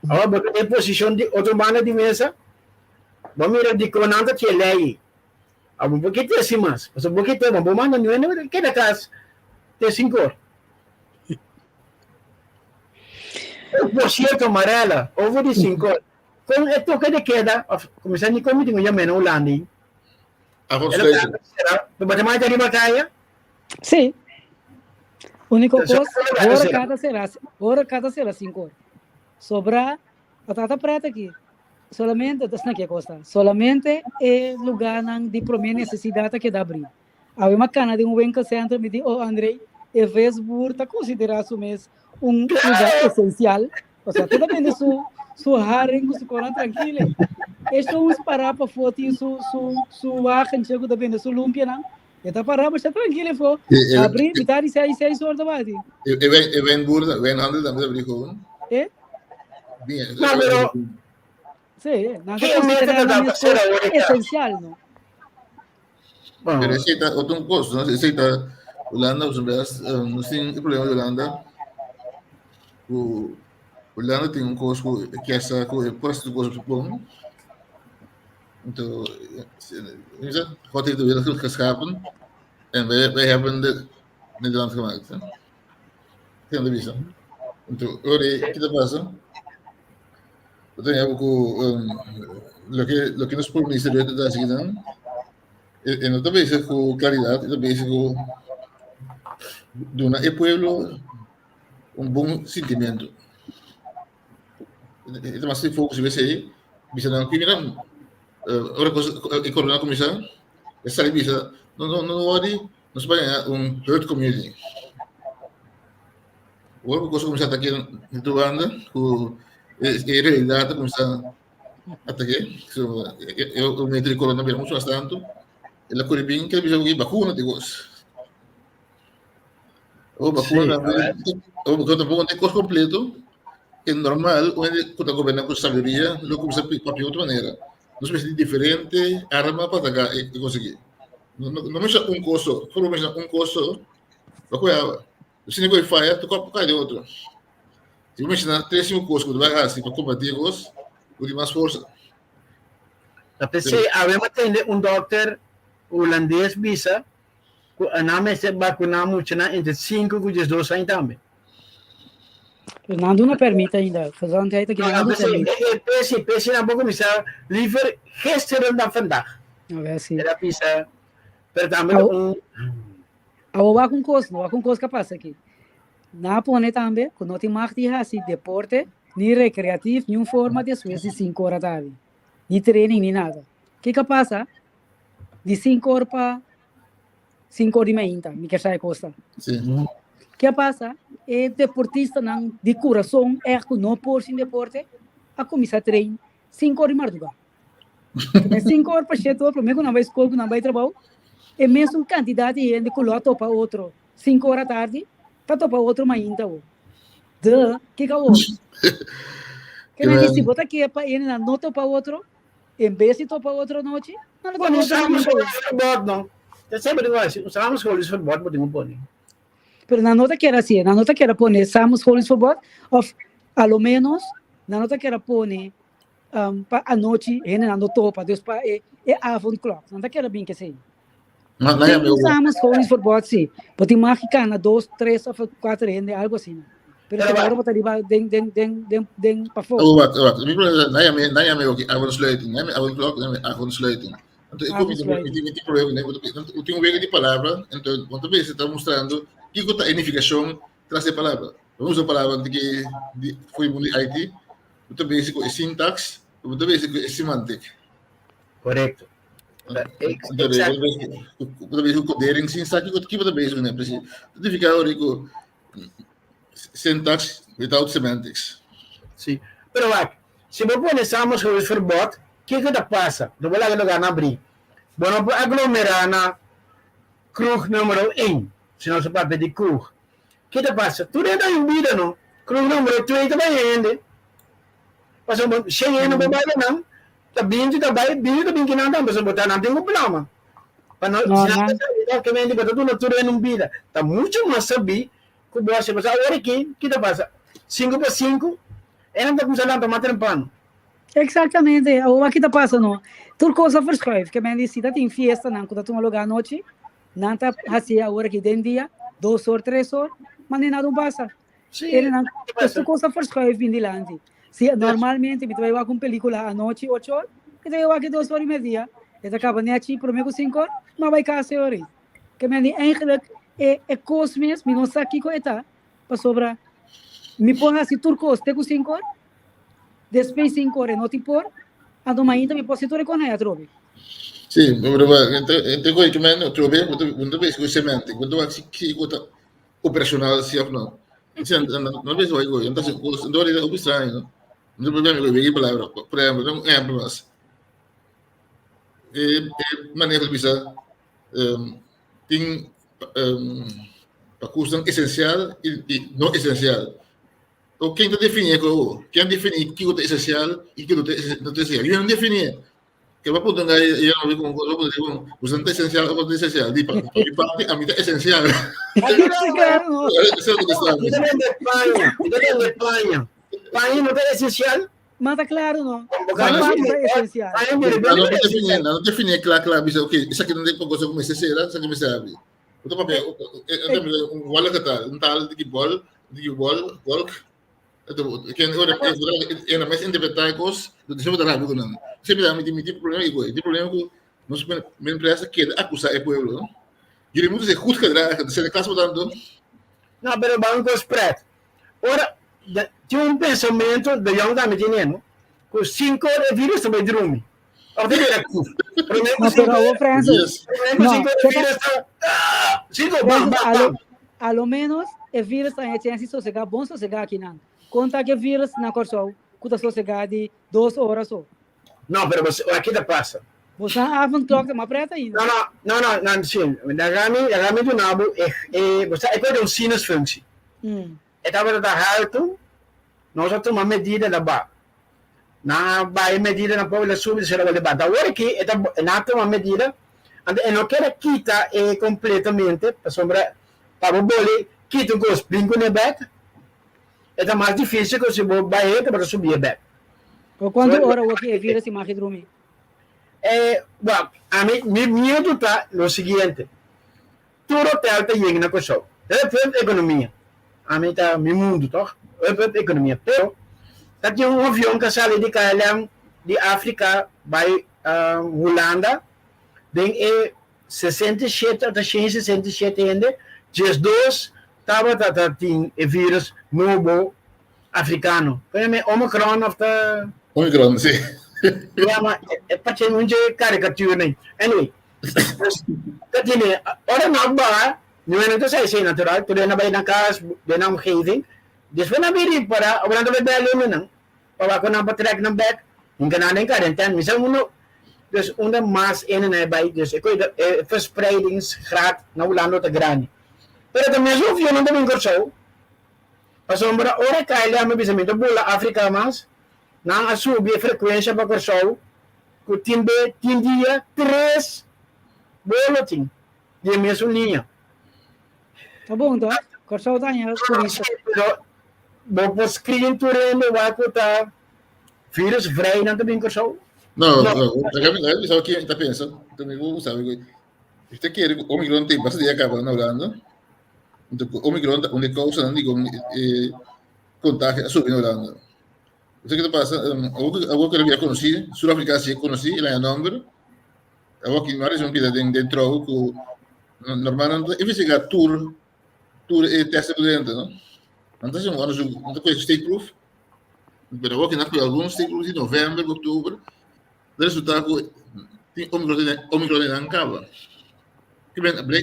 Awor bo ta den posishon di otro banda di mesa bo mira dikon nan ta tin e lei ei. Awor bo ke tesi mas pasobra bo ke te bo manda niun hende keda kas te sinkor. Por cierto, Marella, over di cinco, con e toque de queda, of comenzar ni con mi tengo ya menos Holanda. Avondsluiting. Pero bate riba caya? Sí. Único cos, ora cada será, ora cada será cinco. Sobra, a tata preta aqui. Solamente, tas na que costa. Solamente e lugarnan di prome necesidad a queda abrir. Awe m'a kana den un winkelcentrum mi di, oh André, e visboer ta considera su mes un lugar esencial. Osea, te ta bende su, su haring ku su koran trankile. E shon pará pafó tin su su su wagentje ku ta bende su lumpianan. E ta pará masha trankile fo. Abrí mitad di seis 6 or ta bati. E wijnboer, wijnhandel tambe ta abrí gewoon. Eh? Bien. No, pero Sí, nan ta Ke meta konsiderá ta nan da mes ser kos awor e esensial, no? Bueno, Pero esei ta otro kos, no? Esei ta Hulanda, op zijn best, nos tin e problema di Hulanda, ku Hulanda tin un kos ku e kier sa ku e por hasi kos op bon. Anto, God heeft de wereld geschapen en wij, wij hebben de Nederland gemaakt. Hè? Geen de bisa. Anto, ora, kiko ta pasa? Bo ta haña ku loke loke nos prome minister Rutte ta hasi kinan, e e no ta bezig ku klaridat, e ta bezig ku duna e pueblo un bon sintimentu. E ta mas focus riba esei, bisa nan ku mira ora kos e korona kuminsá, e sali bisa no no no wòri nos bai haña un herd community. Ora ku kos a kuminsá ataké na tur banda, ku e realidat a kuminsá ataké, so e aumento di korona bira muchu mas tantu, el a kore bin kere bisa ku bakuna ta e kos. Awor bakuna tambe, awor bakuna tampoko no ta e kos kompleto, e normal un hende ku ta goberná ku sabiduria lo kuminsá papia di otro manera. Nos mester di diferente arma pa ataká e kos aki. No mester un kos so, ora bo mester un kos so, lo kohe awa. Si nego e faya, tu kòp kai den otro. Si bo menshoná tres sinku kos ku bo ta bai hasi pa kombatí e kos, bo tin mas forsa. Ta p'esei awe mi a tende un dòkter hulandes bisa ku nan mester bakuná muchanan entre sinku ku diesdos aña tambe. Pero nan duna permit ainda. Gezondheid aki nan duna permit. P'esei, p'esei nan por kuminsá liever gisteren dan vandaag. Awel si. El a bisa, pero tambe ta un. Awor wak un kos, no wak un kos ka pasa aki. Nan a pone tambe ku no tin mag di hasi deporte ni rekreatif niun forma despues di sinku ora tardi, ni training ni nada. Ke ka pasa? Di 5 or pa 5 or di mainta, mi kier sa e kos ta. Sí. Ke a pasa? E deportistanan di kurason ègt ku no por sin deporte a kuminsá train 5 or di mardugá. Te 5 or pa 7 or, promé ku nan bai skol, ku nan bai trabou, e mesun kantidat di hende ku lo a topa otro 5 or atardi, ta topa otro mainta awo. Duh, kiko awor? Ke men di, si bo ta ke pa hendenan no topa otro, en bes di topa otro anochi, nan lo topa Pone otro samen mainta awo. scholingsverbod no. Ta semper tin ku un samenscholingsverbod bo tin ku pone. Pero nan no ta kier hasié, nan no ta kier a pone samenscholingsverbod òf a lo ménos nan no ta kier a pone um, pa anochi hendenan no topa, dus pa e, e avondklok. Nan ta kere bin kesei. Ma, na Tin ya un meu. samenscholingsverbod, sí. Bo tin mag kana dos, tres of kuater hende, algo asina. Pero Pero si wa- ahora bo ta riba den, den, den, den, den pafó. Oh, wacht, wacht. Mi problema is, na ya me, na ya me ook avondsluiting. Na ya me avondklok, na ya me avondsluiting. Anto, ik kom met Avondsluiting. met die probleem, nee, want ik tin wega di palabra, anto, want a veces ta mostrando kiko ta e nificacion tras e palabra. Bo usa palabra di ke di foi mundo di IT, bo ta bezig ku e syntax, bo ta bezig ku e semantic. Correcto. Anto, bo ta bezig ku codering syntax, kiko kiko bo ta bezig kuné precies? Ta nifica ora ku syntax without semantics. Sí. Pero wak, si bo pone samenscholingsverbod, kiko ta pasa? No bo laga lugar na abrí. Bo no por aglomerá na kroeg numero 1, si nos ta papia di kroeg. Ki ta pasa? Tur hende ta un bida no. Kroeg numero 2 ta bai hende. Pasobra shen hende bo bai nan, ta binti ta bai, binti ta bin kinan tambe, pasobra bo ta nan tin ku plama. Pa no, No, si nan ta nan. sabi ta ke mente bo ta duna tur hende un bida. Ta mucho mas sabí ku bo hasi. Pasobra awor aki, ki ta pasa? Sinku pa sinku, e nan ta kumsa lanta mas temprano. Exactamente. Awor wak ki ta pasa no. Tur kos a verschuif. Ke men di si ta tin fiestanan ku ta tuma lugá anochi, Nan ta hasié awor aki den dia, 2 or, 3 or, ma ni nada un pasa. Sí, Ere nan, ¿qué pasa? tur kos a verschuif bin dilanti. Si normalmente mi ta bai wak un pelikula anochi 8 or, mi ta bai wak 2 or i media. E ta kaba nechi promé ku 5 or, m'a bai kas e ora ei. Ke men di eigenlijk e kos mes mi no sa kiko e ta, pasobra mi por hasi tur kos te ku 5 or, despues 5 or e no tin por, anto mainta mi por hasi tur e kon atrobe. Sí, pero entre coisa que men trobe, bo ta bezig ku semantic, bo ta wak si kiko ta operacional si of no. Si, no bezig wak go, entonces, entonces, hopi extraño, no? No tem problema ku e palabra. Por ehempel, un ehempel mas. E, e manejo bisa tin pakusnan esensial i, i no esensial. O ken ta definí ko? Ken definí kiko ta esensial i kiko no ta esensial? Yo no definí. Ke ba punta nga yo no vi con cosa punta con você no ta esensial o no esensial. Di pa mi parte a mi ta esensial. Claro, no. Eso es lo que está. Mi ta bende paña, mi ta bende paña. Paña no ta esensial? Ma ta claro, no. Paña Paña ta esensial. Paña mi No no definí, no definí kla kla bisa okay, esaki no ta cosa ku mester sera, esaki mester abri. Otro papel, un wala ka tal, un tal di bol, di bol, wolk. Ken ora e na mes interpretar e kos, do sempre da rabi ku nan. Sempre da mi mi tin problema ku e, tin problema ku nos men empresa keda akusá e pueblo, no? Jullie moeten zich goed gedragen, de Sinterklaas moet dan doen. No, pero banco spread. Ora, tin un pensamento de jong tambe tiene, no? Ku cinco e virus ta bai drumi. Of ta bira actief. Prome ku No, pero cinco, awor, Francis, Yes. prome ku no, cinco e checa, virus ta, ah, cinco, bam, Francis, bam, a lo, bam. a lo menos e virus ta haña chance di sosegá, bon sosegá akinan. Konta ku e virus na Kòrsou ku ta sosegá di dos ora so. No, pero bo, aki ta pasa. Bo sa avondklok ta mas pret ainda. No, no, no, no, no, sí. Laga mi, laga mi duna bo e, e, bo sa, e kos di un sinusfunctie. E tabata ta haltu, nos a tuma medida na ba. Nan a bai medida na pueblo subi sera wali banta. Awor aki e ta nan a tuma medida, anto e no keda kita e completamente, pasobra pa bo boli kita un kos bin ku ne bek, e ta mas dificil ku si bo bai e ta bo ta subi e bek. Por kuantu ora awor ki e virus i magi drumi? E, bueno, ami, mi miedu ta lo siguiente. Tur hotel ta yega na Kòrsou. Hup hup ekonomia. Ami ta mi mundu tòg. Hup hup ekonomia. Pero ta tin un avion ka sali di KLM di Afrika bai Hulanda den e 67 ota 167 hende, 12 tabata ta tin e virus nobo afrikano. Kon yama e Omicron of ta? Omicron, si. Yama e parce un dje karikatura nei. Anyway, Dus, dat tiene, ora nan baha, nu nan ta sai esei natural, tur nan bai nan kas, den nan omgeving. Despues nan bin ripara, ora nan ta bai bel hende nan, pa wak ku nan por trek nan bek, hinka nan den karentèn. Mi sa uno, dus unda mas hende nan e bai, dus e koe e verspreidingsgraad na Hulanda ta grandi. Pero ta mes hofi nan ta bin Kòrsou, pasobra ora KLM a bisa mi ta bula Afrika mas, nan a subi e frekuensha pa Kòrsou Ku tin be tin dia tres bolo tin di e mesun liña. Ta bon to? Kòrsou ta haña turista. Pero bo por screen tur hende wak ku ta virus vrij nan ta bin Kòrsou? No, no, no, mi sabe ken ta pensa, mi bo sabe ku ta kere ku Omicron tin basta dia kaba na Hulanda, anto ku Omicron ta un di kousanan di kon e kontagio a subi na Hulanda. Bo sa ke ta pasa? Awor awor ku el a konosí, Sur-Afrika si e konosí, el a haña nòmber. Awor ki no a risibi un pida den den trou ku normalmente nan ta investigá tur tur e tèst ku drenta, no? Nan ta hasi un onderzoek, nan ta kohe steekproef, pero awor ki nan a kohe algun steekproef di novèmber, òktober, ta resultá ku tin omikron omikron den nan kaba.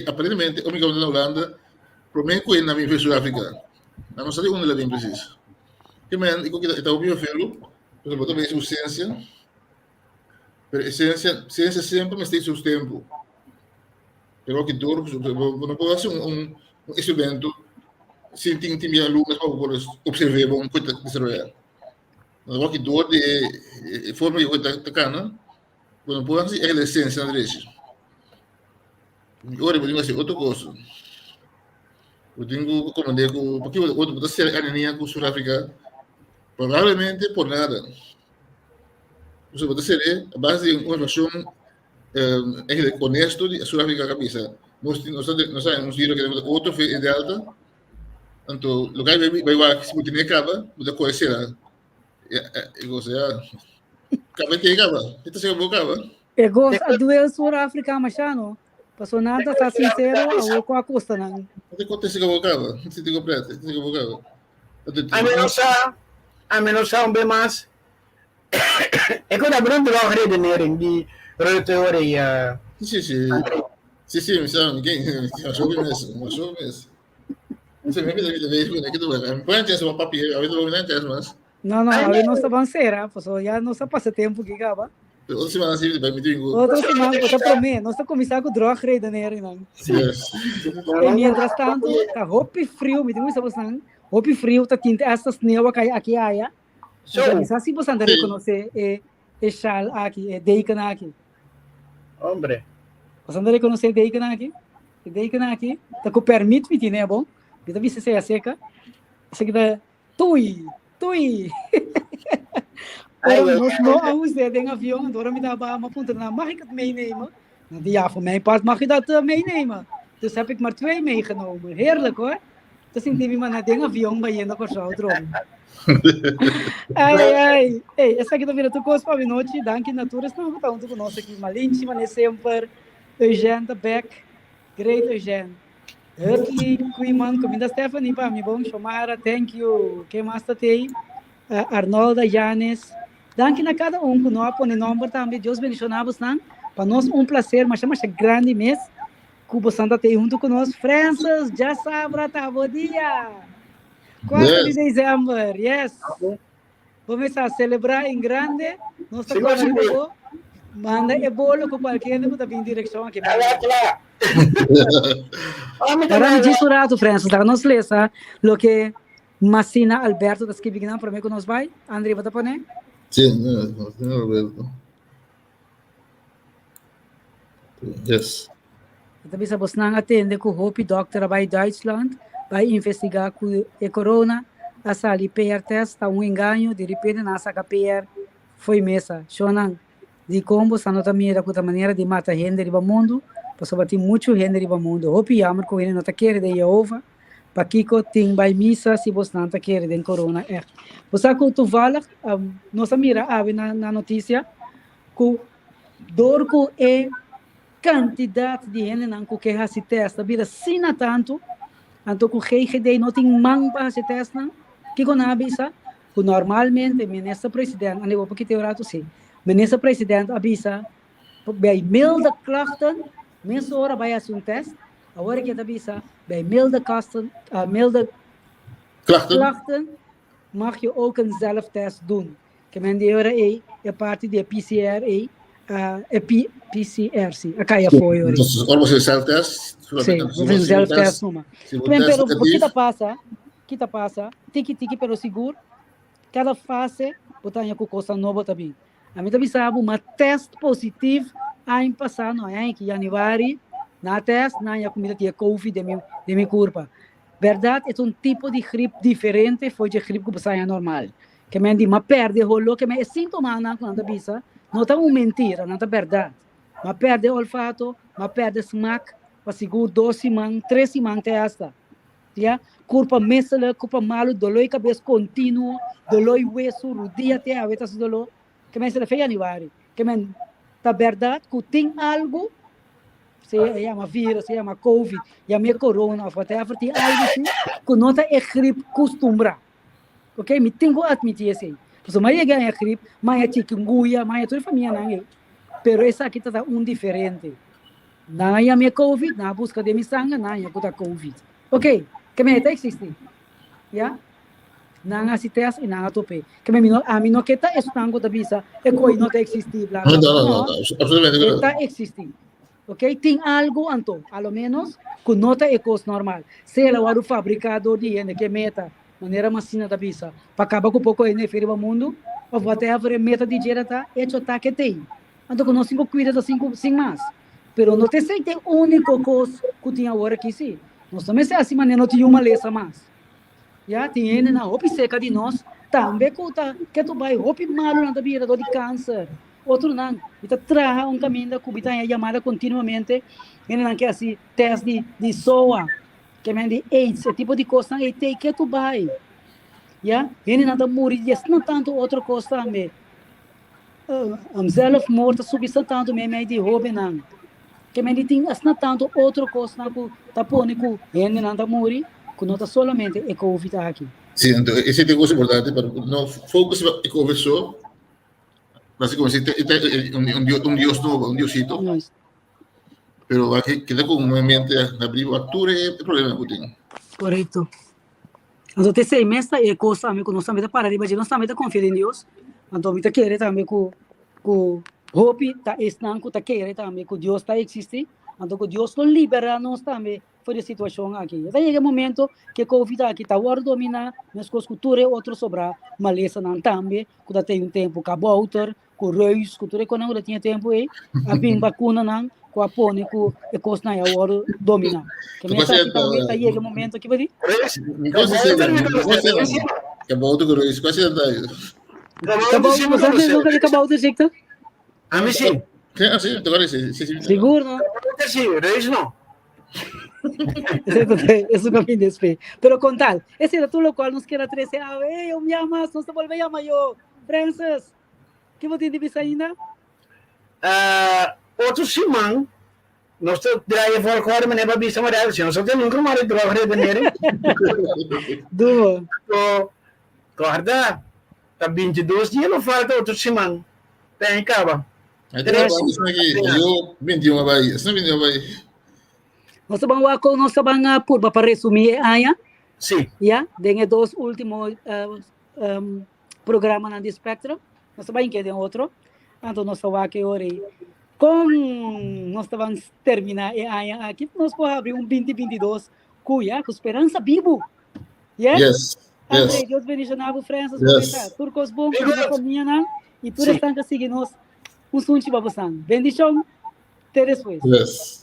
Aparentemente omikron na Hulanda promé ku e nan bin for Sur-Afrika. Nan no sa di unda el a bin presis. Ke men i ku e ta hopi felu, pasobra bo ta bini su sensia, pero e sensia, sensia semper mester su tempu. Pero ki dor, bo no por hasi un un un eksperimento sin tin tin bien lunas pa bo por observ'é bon ku ta desaroyá. Awor ki dor di e forma ku ta ta kana, bo no por hasi e sensia na derechi. Ora bo tin ku hasi otro kos. Bo tin ku komprendé ku pakiko otro bo ta sera anemia ku Sur Afrika? Probablemente por nada. Pasobra bo ta ser'é a base di un informashon eigenlijk honesto di Sur Afrika ka bisa nos tin nos nos a un viro ke otro fe e delta. Anto loke a bai wak si bo tene kaba bo ta kohe sera. Osea kaba e kaba e ta sera bo kaba. E gos a duel Sur Afrika masha no. Paso nan ta sa sincero awor cu a costa nan. Te conta se acabou caba. Se te completa, se acabou caba. A mi no sa, a mi no sa un be mas. E con abri un droog redenering di Rutte hoor e Si, si. Si, si, mi sa, mi ken, ma so mes, ma so mes. Se mi mi mi mi mi que tu, mi pone chance pa papi, a veces mi chance mas. No, no, awe nos ta ban sera, paso ya nos a pasa tempo ki kaba. Otro semana sí, pa mi tingo. Otro semana, bo ta promé, nos ta kuminsá ku drogredeneringen. Yes. E mientras tanto, ta hopi friu, mi tin ku bisa bosnan, hopi friu, ta tin hasta sneeuw a kai aki aya. So, Anto, mi sa si bosan ta Sí. rekonosé e e shal aki, e deken aki. Hombre. Bosan ta rekonosé e deken aki? E deken aki ta ku permit mi tine bon. Mi ta bisa sea seka. Esaki ta Tui, tui. Ora nos no a us'é den avion, anto ora mi ta baha, mi a puntra nan, mag ik het meenemen? Nan di, ja, voor mijn part mag je dat eh, meenemen. Dus heb ik maar twee meegenomen. Heerlijk hoor. Ta sinti mi maar na den avion bayendo Kòrsou trobe. Ai, ai. Ei, esaki ta bira tur kos pa avinochi. Danki na tur esnan ku ta huntu ku nos aki. Malinchi, mané semper. Eugène ta bèk. Great Eugène. Hurtley Koeiman, Kuminda Stephanie pa mi bon Shomara, thank you. Ken mas ta tei? Uh, Arnolda Janes. Danki na kada un ku no a pone nomber tambe. Dios bendiciona bosnan. Pa nos un placer masha masha grandi mes ku bosan ta tei huntu ku nos. Francis, ja sabra ta bo dia. 4 di Yes. december, yes. Bo mester a celebra en grande. Nos ta Sigur, kora riba sigur. bo. Manda e bolo ku kualkier hende ku ta bin direkshon aki. Kla, kla. Ah, mi ta Ahora mi manda. djis un rato, Francis, laga nos lesa loke Masina Alberto ta skibi kinan prome ku nos bai. Andri, bo ta pone? Sí, no, no, Alberto. Yes. E ta bisa bosnan a tende ku hopi dòkter a bai Duitsland bai investigá ku e corona a sali PR test ta un engaño, di repente nan a saka PR fo'i mesa. Shonnan, dikon bosan no ta mira ku ta manera di mata hende riba mundu? Pasobra tin muchu hende riba mundu. Hopi yammer ku hende no ta kere den Yehova. Pakiko tin bai misa si bosnan ta kere den corona ègt? Bo sa ku toevallig nos a mira awe na notisia ku dor ku e kantidat di hendenan ku ke hasi tèst ta bira asina tantu, anto ku GGD no tin man pa hasi tèstnan, kiko nan a bisa? Ku normalmente minister president, ande bo por kita e rato? Si, minister president a bisa bij milde klachten mesora bai hasi un tèst, awor ke ta bisa bij milde kasten, milde Klachten? klachten mag je ook een zelftest doen. Ke men di ora ei, e parti di e PCR ei, e P, PCR, si, a kai afó e ora ei. Entonces, ora bo hasi self-test, Sí, bo hasi zelftest numa. Si bo Ke men, test pero negatief, kita pasa, kita pasa, tiki tiki pero sigur, kada fase bo ta haña ku kosnan nobo ta bin. Ami ta bisa bo, ma test positif aña pasá, no, aña aki januari, na test, na haña ku mi ta tin e covid den mi, den mi kurpa. Bèrdat, e ta un tipo di grip diferente for dje grip ku bo sa haña normal. Ke men di, m'a pèrdè holó, ke men e síntomanan ku nan ta bisa no ta un mentira, nan ta bèrdat. M'a pèrdè olfato, m'a pèrdè smak pa sigur dos siman, tres siman te asta. Ya, kurpa misselijk, kurpa malu, doló di kabes kontinuo, doló di wesu, rudia te awe ta hasi doló. Ke men sera fe yanüari. Ke men ta bèrdat ku tin algu, sea e yama virus, sea e yama covid, yam'é corona òf whatever, tin algu si ku no ta e grip kustumbrá. Ok, mi tin ku admití esei. Pasobra mi a yega haña grip, mi a haña chikungunya, mi a haña tur e famianan ei. Pero esaki ta ta un diferente. Nan a yam'é covid, nan a buska den mi sanger, nan a haña ku ta covid. Ok, ke men e ta eksistí. Ya? Nan a hasi tèst i nan a top'é. Ke men mi no, ami no ke ta esnan ku ta bisa e koi no ta eksistí, bla bla No, bla. no, no, No, no, absolutamente e ta eksistí. Ok, tin algu anto, a lo menos, ku no ta e kos normal. Sea el a wòrdu fabriká dor di hende ke meta, manera Masina ta bisa, pa kaba ku poko hende fe riba mundu, òf whatever e meta di djera ta, echo ta ke t'ei. Anto ku nos tin ku kuida ta sin ku sin mas. Pero no ta esei ta e úniko kos ku tin awor aki sí. Nos no mester hasi manera no tin yu malesa mas. Ya, tin hendenan hopi serka di nos tambe ku ta ke tur bai hopi malu nan ta bira dor di kanser. Otronan, mi ta traha un kaminda ku mi ta haña yamada kontinuamente, hendenan ke hasi tèst di di SOA, ke men di AIDS, e tipo di kosnan ei tei ke tu bai. Ya, hendenan ta muri di asina tantu otro kos tambe. Zelfmoord ta subi asina tantu meimei di hóbennan. Ke men di tin asina tantu otro kosnan ku ta pone ku hendenan ta muri, ku no ta solamente e covid aki. Sí, anto esei ta e kos importante pa no focus riba e covid so, Básicamente, este un Dios nuevo, un Diosito. Pero aquí queda con un mente abrir a tur e problema que tiene. Correcto. Anto te sei mes ta e kos tambe ku nos tambe ta para riba dje, nos tambe ta konfia den Dios. Anto mi ta kere tambe ku ku hopi ta esnan ku ta kere tambe ku Dios ta eksistí, anto ku Dios lo liberá nos tambe for di e situashon aki. Ta yega e momento ku e covid aki ta wòrdu dominá, meskos ku tur e otro sobrá malesanan tambe ku ta ten un tempu, kabouter, ku reus, ku tur e konan ku ta tin e tempu ei, a bin bakunanan ku a pone ku e kosnan ei a wòrdu dominá. Ke men esaki tambe ta yega e momento, kiba di? Kabouter ku reus, kua sier ta ei? Kabouter, bo sa nunka di kabouter, Victor? Ami si. Sí, te parece? Sí, sí. Sigur, no? Kabouter si, reus no. Eso ka fin despe. Pero con tal, ese era tur locual nos kier a trece awe. Ey, un bia mas, nos ta bolbe yama yo. Francis, ke bo tin di bisa ainda? Uh, otro siman, nos ta draai volgorde meneer pa bisa maar si nos ta nunca maar droog redeneren. Duo. So, guarda, ta 22 dia lo falta otro siman. Ten caba. Aí tem uma aqui, eu 21 vai, esse não 21 vai. Nos ban wak nos ban purba pa resumí e aña. Sí. Ya, den e dos último uh, um, programanan di Spectrum. Nos ban ke den otro. Anto nos ta wak e ora ei. Kon nos ta ban terminá e aña aki, nos por habri un 2022 ku ya, ku speransa bibu. Yes? Yes. André, Yes. Dios bendicioná bo, Francis, Yes. yes. Tur kos bon, Be ku good. familianan i tur Sí. esnan ka sigui nos. Un sunchi pa bosan. Bendishon. Te despues. Yes.